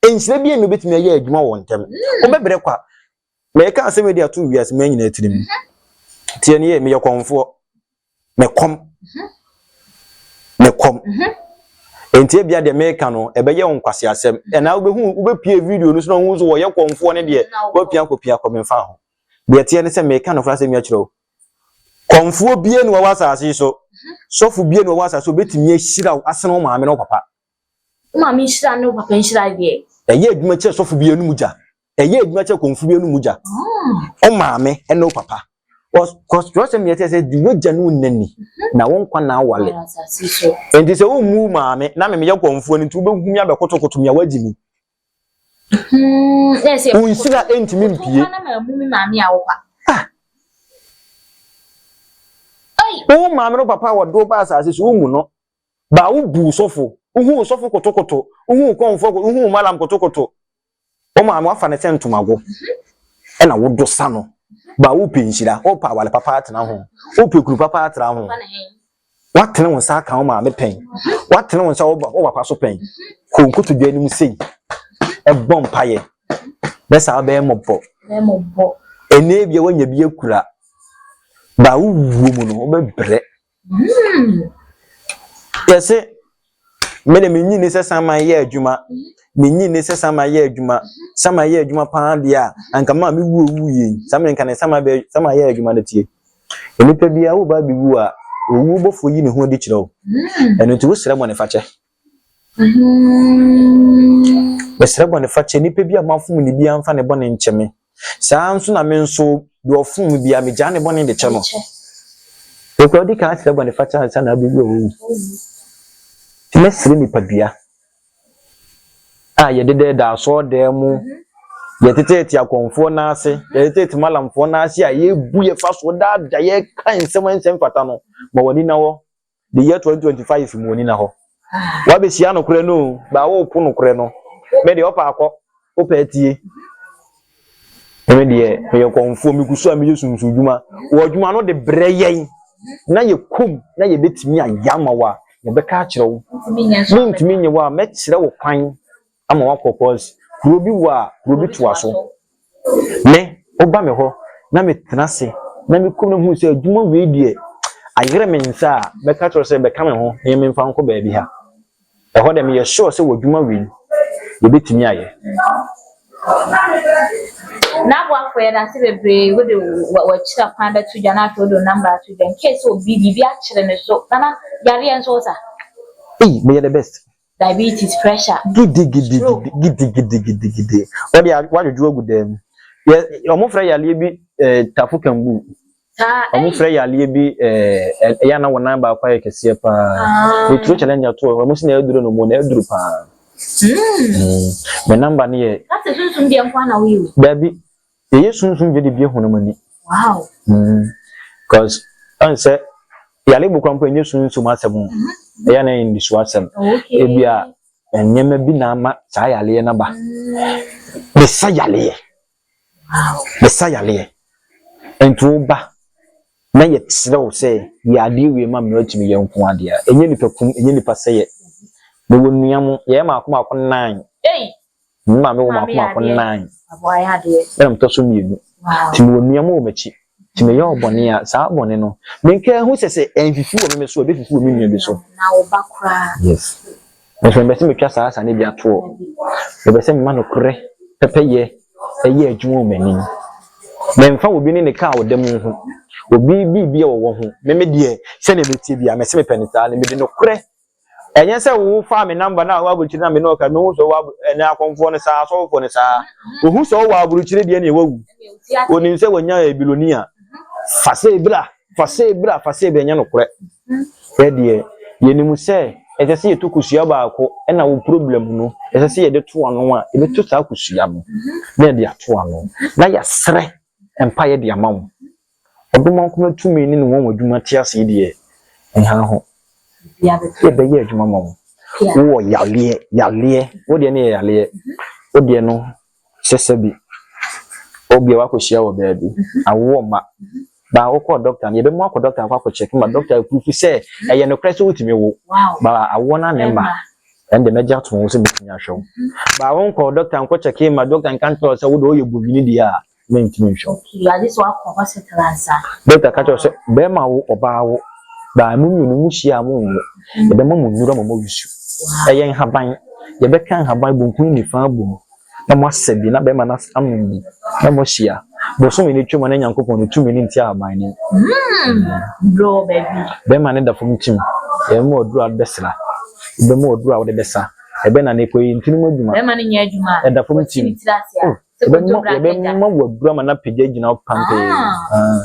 Nhyira bi a na obetumi ayɛ adwuma wɔ ntɛm. Wobɛbrɛ kwa. Mɛka asɛm yi de ato wiase mmaa nyinaa tirim. Tie nie, meyɛ kɔmfoɔ. Mekɔm. Mekɔm. Enti ebia deɛ meka no, ɛbɛyɛ wo nkwaseasɛm. Ɛna wobɛhu, wobɛpie video no so na wohu sɛ wɔyɛ kɔmfoɔ no deɛ, woapia akɔpia kɔ, memfa ho. Deɛ ɛteɛ ne sɛ meka nokorɛ asɛm yi akyerɛ wo. Kɔmfoɔ bie na wɔwɔ asase yi so. Sɔfo bie na wɔwɔ asase so, obɛtumi ahyira wo asene wo maame ne wo papa. Wo maame nhyira ne wo papa nhyira deɛ. Ɛyɛ adwuma kyerɛ sɔfo bi anum gya. Ɛyɛ adwuma kyerɛ kɔmfo bi anum gya. Wo maame ne wo papa. Cause twerɛsɛm yɛ sɛ di w'agya ne wo na ni na wo nkwa na awale. Enti sɛ wommu wo maame na me meyɛ kɔmfoɔ no nti wobɛhu me abɛkotokoto me a woagye me. Wo nhyira ntumi mpie. Ah! Wo maame ne wo papa a wɔde wo ba asase so wommu no. Ba wo bu sɔfo, wohu sɔfo kotokoto, wohu kɔmfo, wohu malam kotokoto. Wo maame wafa ne sɛ ntomago ɛna wodo sa no. Ba wopɛ nhyira, wopɛ awale papa atena ho, wopɛ kunu papa atena ho. Watene wo nsa aka wo maame pɛn, watene wo nsa wo papa so pɛn. Kɔ nkotodwe anim sei, ɛbɔ mpaeɛ. Bɛ saa bɛyɛ mmɔbɔ. Ɛnɛ ebia woanya bi akura. Ba wo wuo mu no, wobɛbrɛ. Yɛse me de menyi ni sɛ saman yɛ adwuma menyi ni sɛ saman yɛ adwuma saman yɛ adwuma paa deɛ a anka maa me wuo wu yie saa me nka ne saman bɛ saman yɛ adwuma no tie nnipa biara wo ba bi wu a owuo bɔfoɔ yi ne ho adi kyerɛ wo ɛno nti wosrɛ bɔne fakyɛ Mesrɛ bɔnefakyɛ, nipa bi a mafom no biara mfa ne bɔne nkyɛ me. Saa ara nso na me nso, deɛ ɔfom me biara, megyaa ne bɔne de kyɛ no. Ekura odi kan asrɛ bɔnefakyɛ ansa na abɛwu a wawu. Nti mɛsrɛ nipadua a yɛdedɛɛda asɔɔdan mu, yɛteteete akɔmfoɔ nan ase, yɛteteete malamfoɔ nan ase a yɛbu yɛfa so daadaa yɛka nsɛm a ɛnsɛ mfata no, ma w'ani nna hɔ. The year 2025 mu oni na hɔ. Wabɛhyia nokorɛ no o, baa wopo nokorɛ no. Me deɛ ɔpɛ akɔ, wopɛ atie. Me deɛ meyɛ kɔmfoɔ, megu so a meyɛ sunsun dwuma. Wɔ adwuma no de brɛ yɛn na yɛkɔm na yɛbɛtumi ayɛ ama wo a, yɛbɛka akyerɛ wo. Mentumi nyɛ wo a, mɛkyerɛ wo kwan ama woakɔ cause kuro bi wɔ a kuro bi toa so. Me, woba me hɔ na metena ase na mekɔ na hu sɛ adwuma wei deɛ ayerɛ me nsa a, mɛka kyerɛ sɛ bɛka me ho na memfa nkɔ baabi ha. Ɛhɔ deɛ meyɛ sure sɛ wɔ adwuma wei yɛbɛtumi ayɛ. N'aboafo yɛda ase bebree wode w'akyira kwan bɛto dwa na afei wode wo number ato dwa in case obi biribi akyere ne so. Nana yareɛ nso wo sa? Ei, meyɛ the best. Diabetes, pressure, Gidigidi stroke. gidigidigidigidi. Wɔde wadwodwo agu dan mu. Yɛ wɔn frɛ yareɛ bi ɛɛ tafo kambu. Saa Wɔn ei. frɛ yareɛ bi ɛɛ ɛyɛ na wɔn nan baako ayɛ kɛseɛ paa. Ah. Meturo challenge ato hɔ. Wɔn si na aduro no mu na aduro paa. Mm. Me number no yɛ. Kase sunsum deɛ nko ara na woyɛ o. Dabi. Yɛyɛ sunsum dwa de bue honam ani. Wow. Mm. Cause ɔn sɛ yare bu kora mpo ɛnyɛ sunsum asɛm o. Mm-hmm. Ɛyɛ na ɛyɛ nniso asɛm. Okay. Ebi a nneɛma bi na ama saa yareɛ no aba. Mm. Mesa yareɛ. Wow. Mesa yareɛ. Nti wo ba na yɛkyerɛ wo sɛ yɛ adeɛ wei ma me na watumi yɛ nko adeɛ a ɛnyɛ nipa kum ɛnyɛ nipa sɛyɛ. Mewɔ nua mo yɛyɛ maako maako nnan. Ei. Me maame wɔ mako mako nnan, ɛna metɔ so mmienu. Nti mewɔ nua mu wɔ m'akyi. Nti meyɛ ɔbɔne a, saa bɔne no, menka ehu sɛ sɛ ɛnfifi wɔ me me so a, ɛbɛfifi wɔ me nua bi so. Yes. Nso mepɛ sɛ metwa saa asa no bi atoɔ. Mepɛ sɛ mema nokorɛ pɛpɛyɛ ɛyɛ adwuma wɔ m'anim. Memfa obi ne ne kaa ɔda mu ho, obi biribi a ɔwɔ ho. Me me deɛ, sɛdeɛ metie biara, mɛsɛ mepɛ no saa, na mede nokorɛ Ɛnyɛ sɛ wo faa me number na wɔ aburukyire na me ne ɔka mehu sɛ wɔ ɛnɛ akɔmfoɔ no saa asɔfofoɔ no saa ohu sɛ ɔwɔ aburukyire deɛ ne wawu onim sɛ wanya ebilonia fa sɛ ebira fa sɛ ebira fa sɛ ebira nyɛ nokorɛ yɛ deɛ yɛnim sɛ ɛsɛ sɛ yɛto kosua baako ɛna wo problem no ɛsɛ sɛ yɛde to ano a yɛbɛto saa kosua no na yɛde ato ano na yɛasrɛ mpaeɛ de ama wo Ɔdomankoma tumi ne ne nwanwadwuma te ase yi deɛ, nha ho. Yɛbɛyɛ adwuma ma wo. Wowɔ yareɛ, yareɛ, wo deɛ no yɛ yareɛ. Wo deɛ no sɛ sɛbi, obia wakɔhyia wɔ baabi, awoɔ mma. Baa wokɔɔ dɔkta no, yɛbɛma wakɔ dɔkta akɔ akɔ kyɛke ma dɔkta apurufu sɛ ɛyɛ nokorɛ sɛ wotumi wo. Baa awoɔ no a ne mma. Ɛnde mɛgye ato wo sɛ mɛtumi ahwɛ wo. Baa wonkɔɔ dɔkta nkɔ kyɛke ma dɔkta nka nkyerɛ wo sɛ wo deɛ woyɛ bovini deɛ a, Mentumi nhwɛ wo. Okay, agye sɛ wakɔ hospital ansa. Dɔkta ka kyerɛ wo sɛ bɛrima wo, ɔbaa wo, baa mo mmienu mo hyia a mo nwo. Yɛbɛma mo nnuru ama mo awisu. Ɛyɛ nhaban. Yɛbɛka nhaban bonku ne nifa abom na mo asɛ bi na bɛrima no anom bi na mo ahyia. Bosome no twam a na Nyankopɔn ne tumi no nti ahaban no mu. Nnuro wɔ baabi. Bɛrima no da fam kyim. Yɛbɛma wo aduru a wode bɛsra. Yɛbɛma wo aduru a wode bɛsa. Ɛbɛnane kɔ yi ntini mu adwuma. Bɛrima no nyɛ adwuma a. Ɛda fam Wasi kyim. ne tiri ase a. Oh, Sɛ yɛbɛma kontommire apagya. yɛbɛma wo aduru ama no apagya agyina hɔ pampee. Ah. Ah.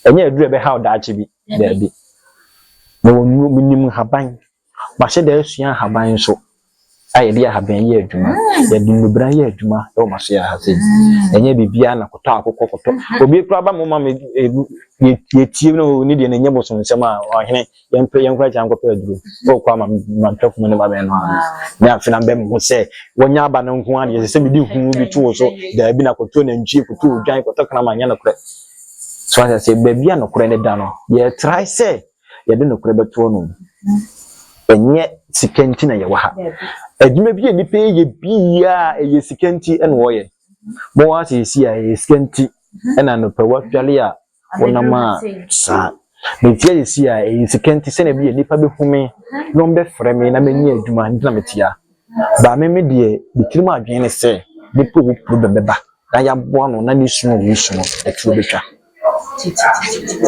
Ɛnyɛ aduru a ɛbɛhaw daakye bi. Dabi. Daabi. Mewɔ nnuro, menim nhaban. Mahyɛ da asua ahaban nso a yɛde ahaban yɛ adwuma. Yɛde nnubran yɛ adwuma wɔ m'asoɛe ha sei. Ɛnyɛ biribiara na kɔtɔ akokɔ kɔtɔ. Obi koraa ba mo ma me yɛtie no ne deɛ no ɛnyɛ bosomsɛm a ɔhene yɛmpɛ yɛnkɔ akyɛ ankɔpɛ aduro. Ɔkɔ ama mantwa kuma ne ba bɛn no ano. Ne afe na bɛn ho sɛ wɔnya aba no nko ara deɛ ɛsɛ sɛ mede hu bi to wo so. Daabi na kɔtɔ nantwie, kɔtɔ odwan, kɔtɔ kraman nyɛ nokorɛ. So ate aseɛ baabi a nokorɛ no da no yɛtrae sɛ yɛde nokorɛ bɛtoɔ no. Ɛnyɛ sika nti na yɛwɔ ha. Adwuma bi a nnipa yɛ biara ɛyɛ sika nti na wɔyɛ. Mo wɔ ha seesei a ɛyɛ sika nti ɛna anɔpa woadwale a wonam a saa. Metia seesei a ɛyɛ sika nti sɛnea ɛbɛyɛ nnipa bɛhu me na wɔbɛfrɛ me na manya adwuma nti na metia. Ba me me deɛ me tirim adwene ne sɛ nipa wɔ problem bɛba na yɛaboa no na ne su a ɔresu no ɛtoɔ bɛtwa. Tititititi.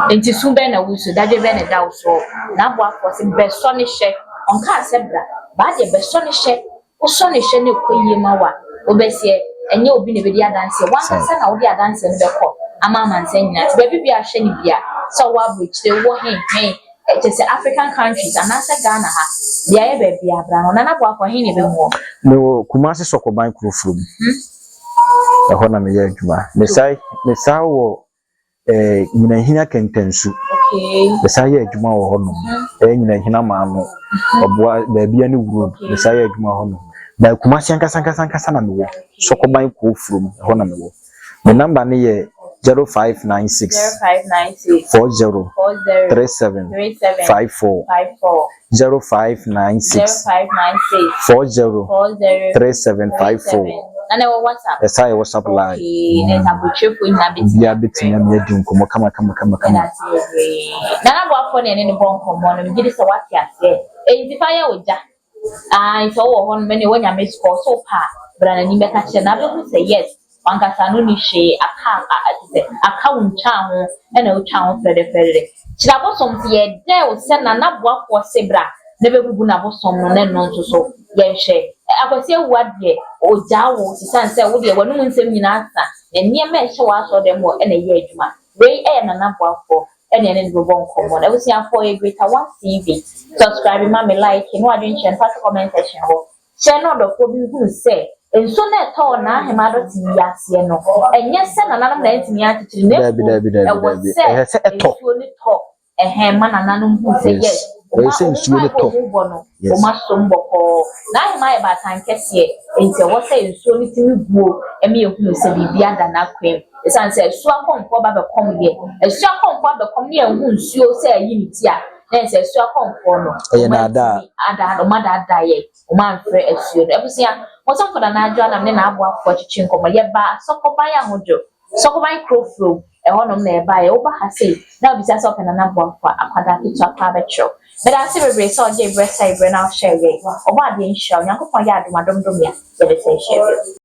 Enti su bɛn na wusu? Dadwen bɛn na ɛda wo so? N'aboafoɔ se, Bɛsɔ no hwɛ. Ɔnkaa sɛ bra. Baa deɛ bɛsɔ no hwɛ. Wosɔ no hwɛ na ɛkɔ yie ma wo a, wobɛseɛ. Ɛnyɛ obi na ɛbɛdi adanseɛ. W'ankasa na wode adanseɛ no bɛkɔ ama amansan nyinaa. Nti baabi biara a hwɛ no biara, sɛ wowɔ aburokyire, wowɔ he he, kyerɛ sɛ African countries anaasɛ Ghana ha, beaeɛ baabiara, bra hɔ. Nana Boafoɔ, he na ɛbɛhu wo? Mewɔ Kumasi Sɔkɔban Kurofrom. Ɛhɔ na meyɛ adwuma. Mesan mesan wɔ ɛɛ Nyinahina Kɛntɛnsu. Mesan yɛ adwuma wɔ hɔnom. Ɛyɛ Nyinahina Maano. Ɔboa baabi a ne wuro. Mesan yɛ adwuma wɔ hɔnom. Na Kumasi ankasa ankasa ankasa na mewɔ. Sɔkɔban Kurofurom ɛhɔ na mewɔ. Me number no yɛ 0596 40 37 54 0596 40 3754. Ɛsan yɛ WhatsApp line. Obiara bɛtumi ame adi nkɔmmɔ kama kama kama kama. Nana Boafoɔ na ɛne ne bɔ nkɔmmɔ no, megye di sɛ wate aseɛ. Enti fa yɛ wo gya. Ae sɛ wowɔ hɔ nom ɛneɛ woanya miss call so wopɛ a bra nanim bɛka kyerɛ no abɛhu sɛ yes wankasa no nni hwee aka a kyesɛ aka wo ntwaa ho ɛna wotwaa ho frɛdɛfrɛdɛdɛ kyerɛ abosom nti yɛdɛɛ wo sɛ nana boafoɔ se bra na bɛbubu nabosom no na ɛno nso so yɛnhwɛ Akwasi Awuah deɛ ɔgyaa wo sisane sɛ wodeɛ wanum nsɛm nyinaa sa na nneɛma a ɛhyɛ w'asɔɔdɛm hɔ ɛna ɛyɛ adwuma wei ɛyɛ nana boafoɔ ɛne ɛne no bɛbɔ nkɔmmɔ no. Abusuafoɔ yɛ Greater One TV. Subscribe ma me like ne w'adwenkyerɛ no fa to comment section hɔ. Kyerɛ na ɔdɔfoɔ bi nhunu sɛ nsuo no a ɛtɔ wɔ N'Ahema Adɔte yi aseɛ no, ɛnyɛ sɛ nananom na antumi ankyekyere na Daabi, mmom daabi, daabi, ɛwɔ daabi. sɛ Ɛsɛ sɛ ɛtɔ. nsuo no tɔ ɛhɛn ma nananom hu sɛ yes, Yes. wɔn Ɛyɛ sɛ a wɔn nsuo no mpaebɔ tɔ. a wɔbɔ no, Yes. wɔn asom bɔkɔɔ. N'Ahema yɛ baatan kɛseɛ, enti ɛwɔ sɛ nsuo no tumi guo ma yɛhunu sɛ biribi ada n'akwan mu. Esiane sɛ asuo akɔmfoɔ ba bɛkɔm deɛ, asuo akɔmfoɔ abɛkɔm ne yɛnhu nsuo sɛ ayi ne ti a, na yɛ sɛ asuo akɔmfoɔ no, Ɛyɛ wɔn naadaa. antumi ada, wɔn adaadaa yɛn, wɔn amfrɛ asuo no. Abusua, mo sɔfo Nana Adwo Anam ne n'aboafoɔ twetwe nkɔmmɔ. Yɛbaa Sɔkɔban Ahodwo, Sɔkɔban Kurofurom, ɛhɔnom na yɛbaeɛ. Woba ha sei, na wobisa sɛ wopɛ Nana Boafoɔ a, akwadaa ketewa koraa bɛkyerɛ wo. Meda ase bebree sɛ ɔgyee berɛ sɛe berɛ na wohwɛɛ yɛn. Ɔbɔadeɛ nhyira wo. Nyankopɔn yɛ adom adom dom yɛn a, yɛbɛsan ahyia bio.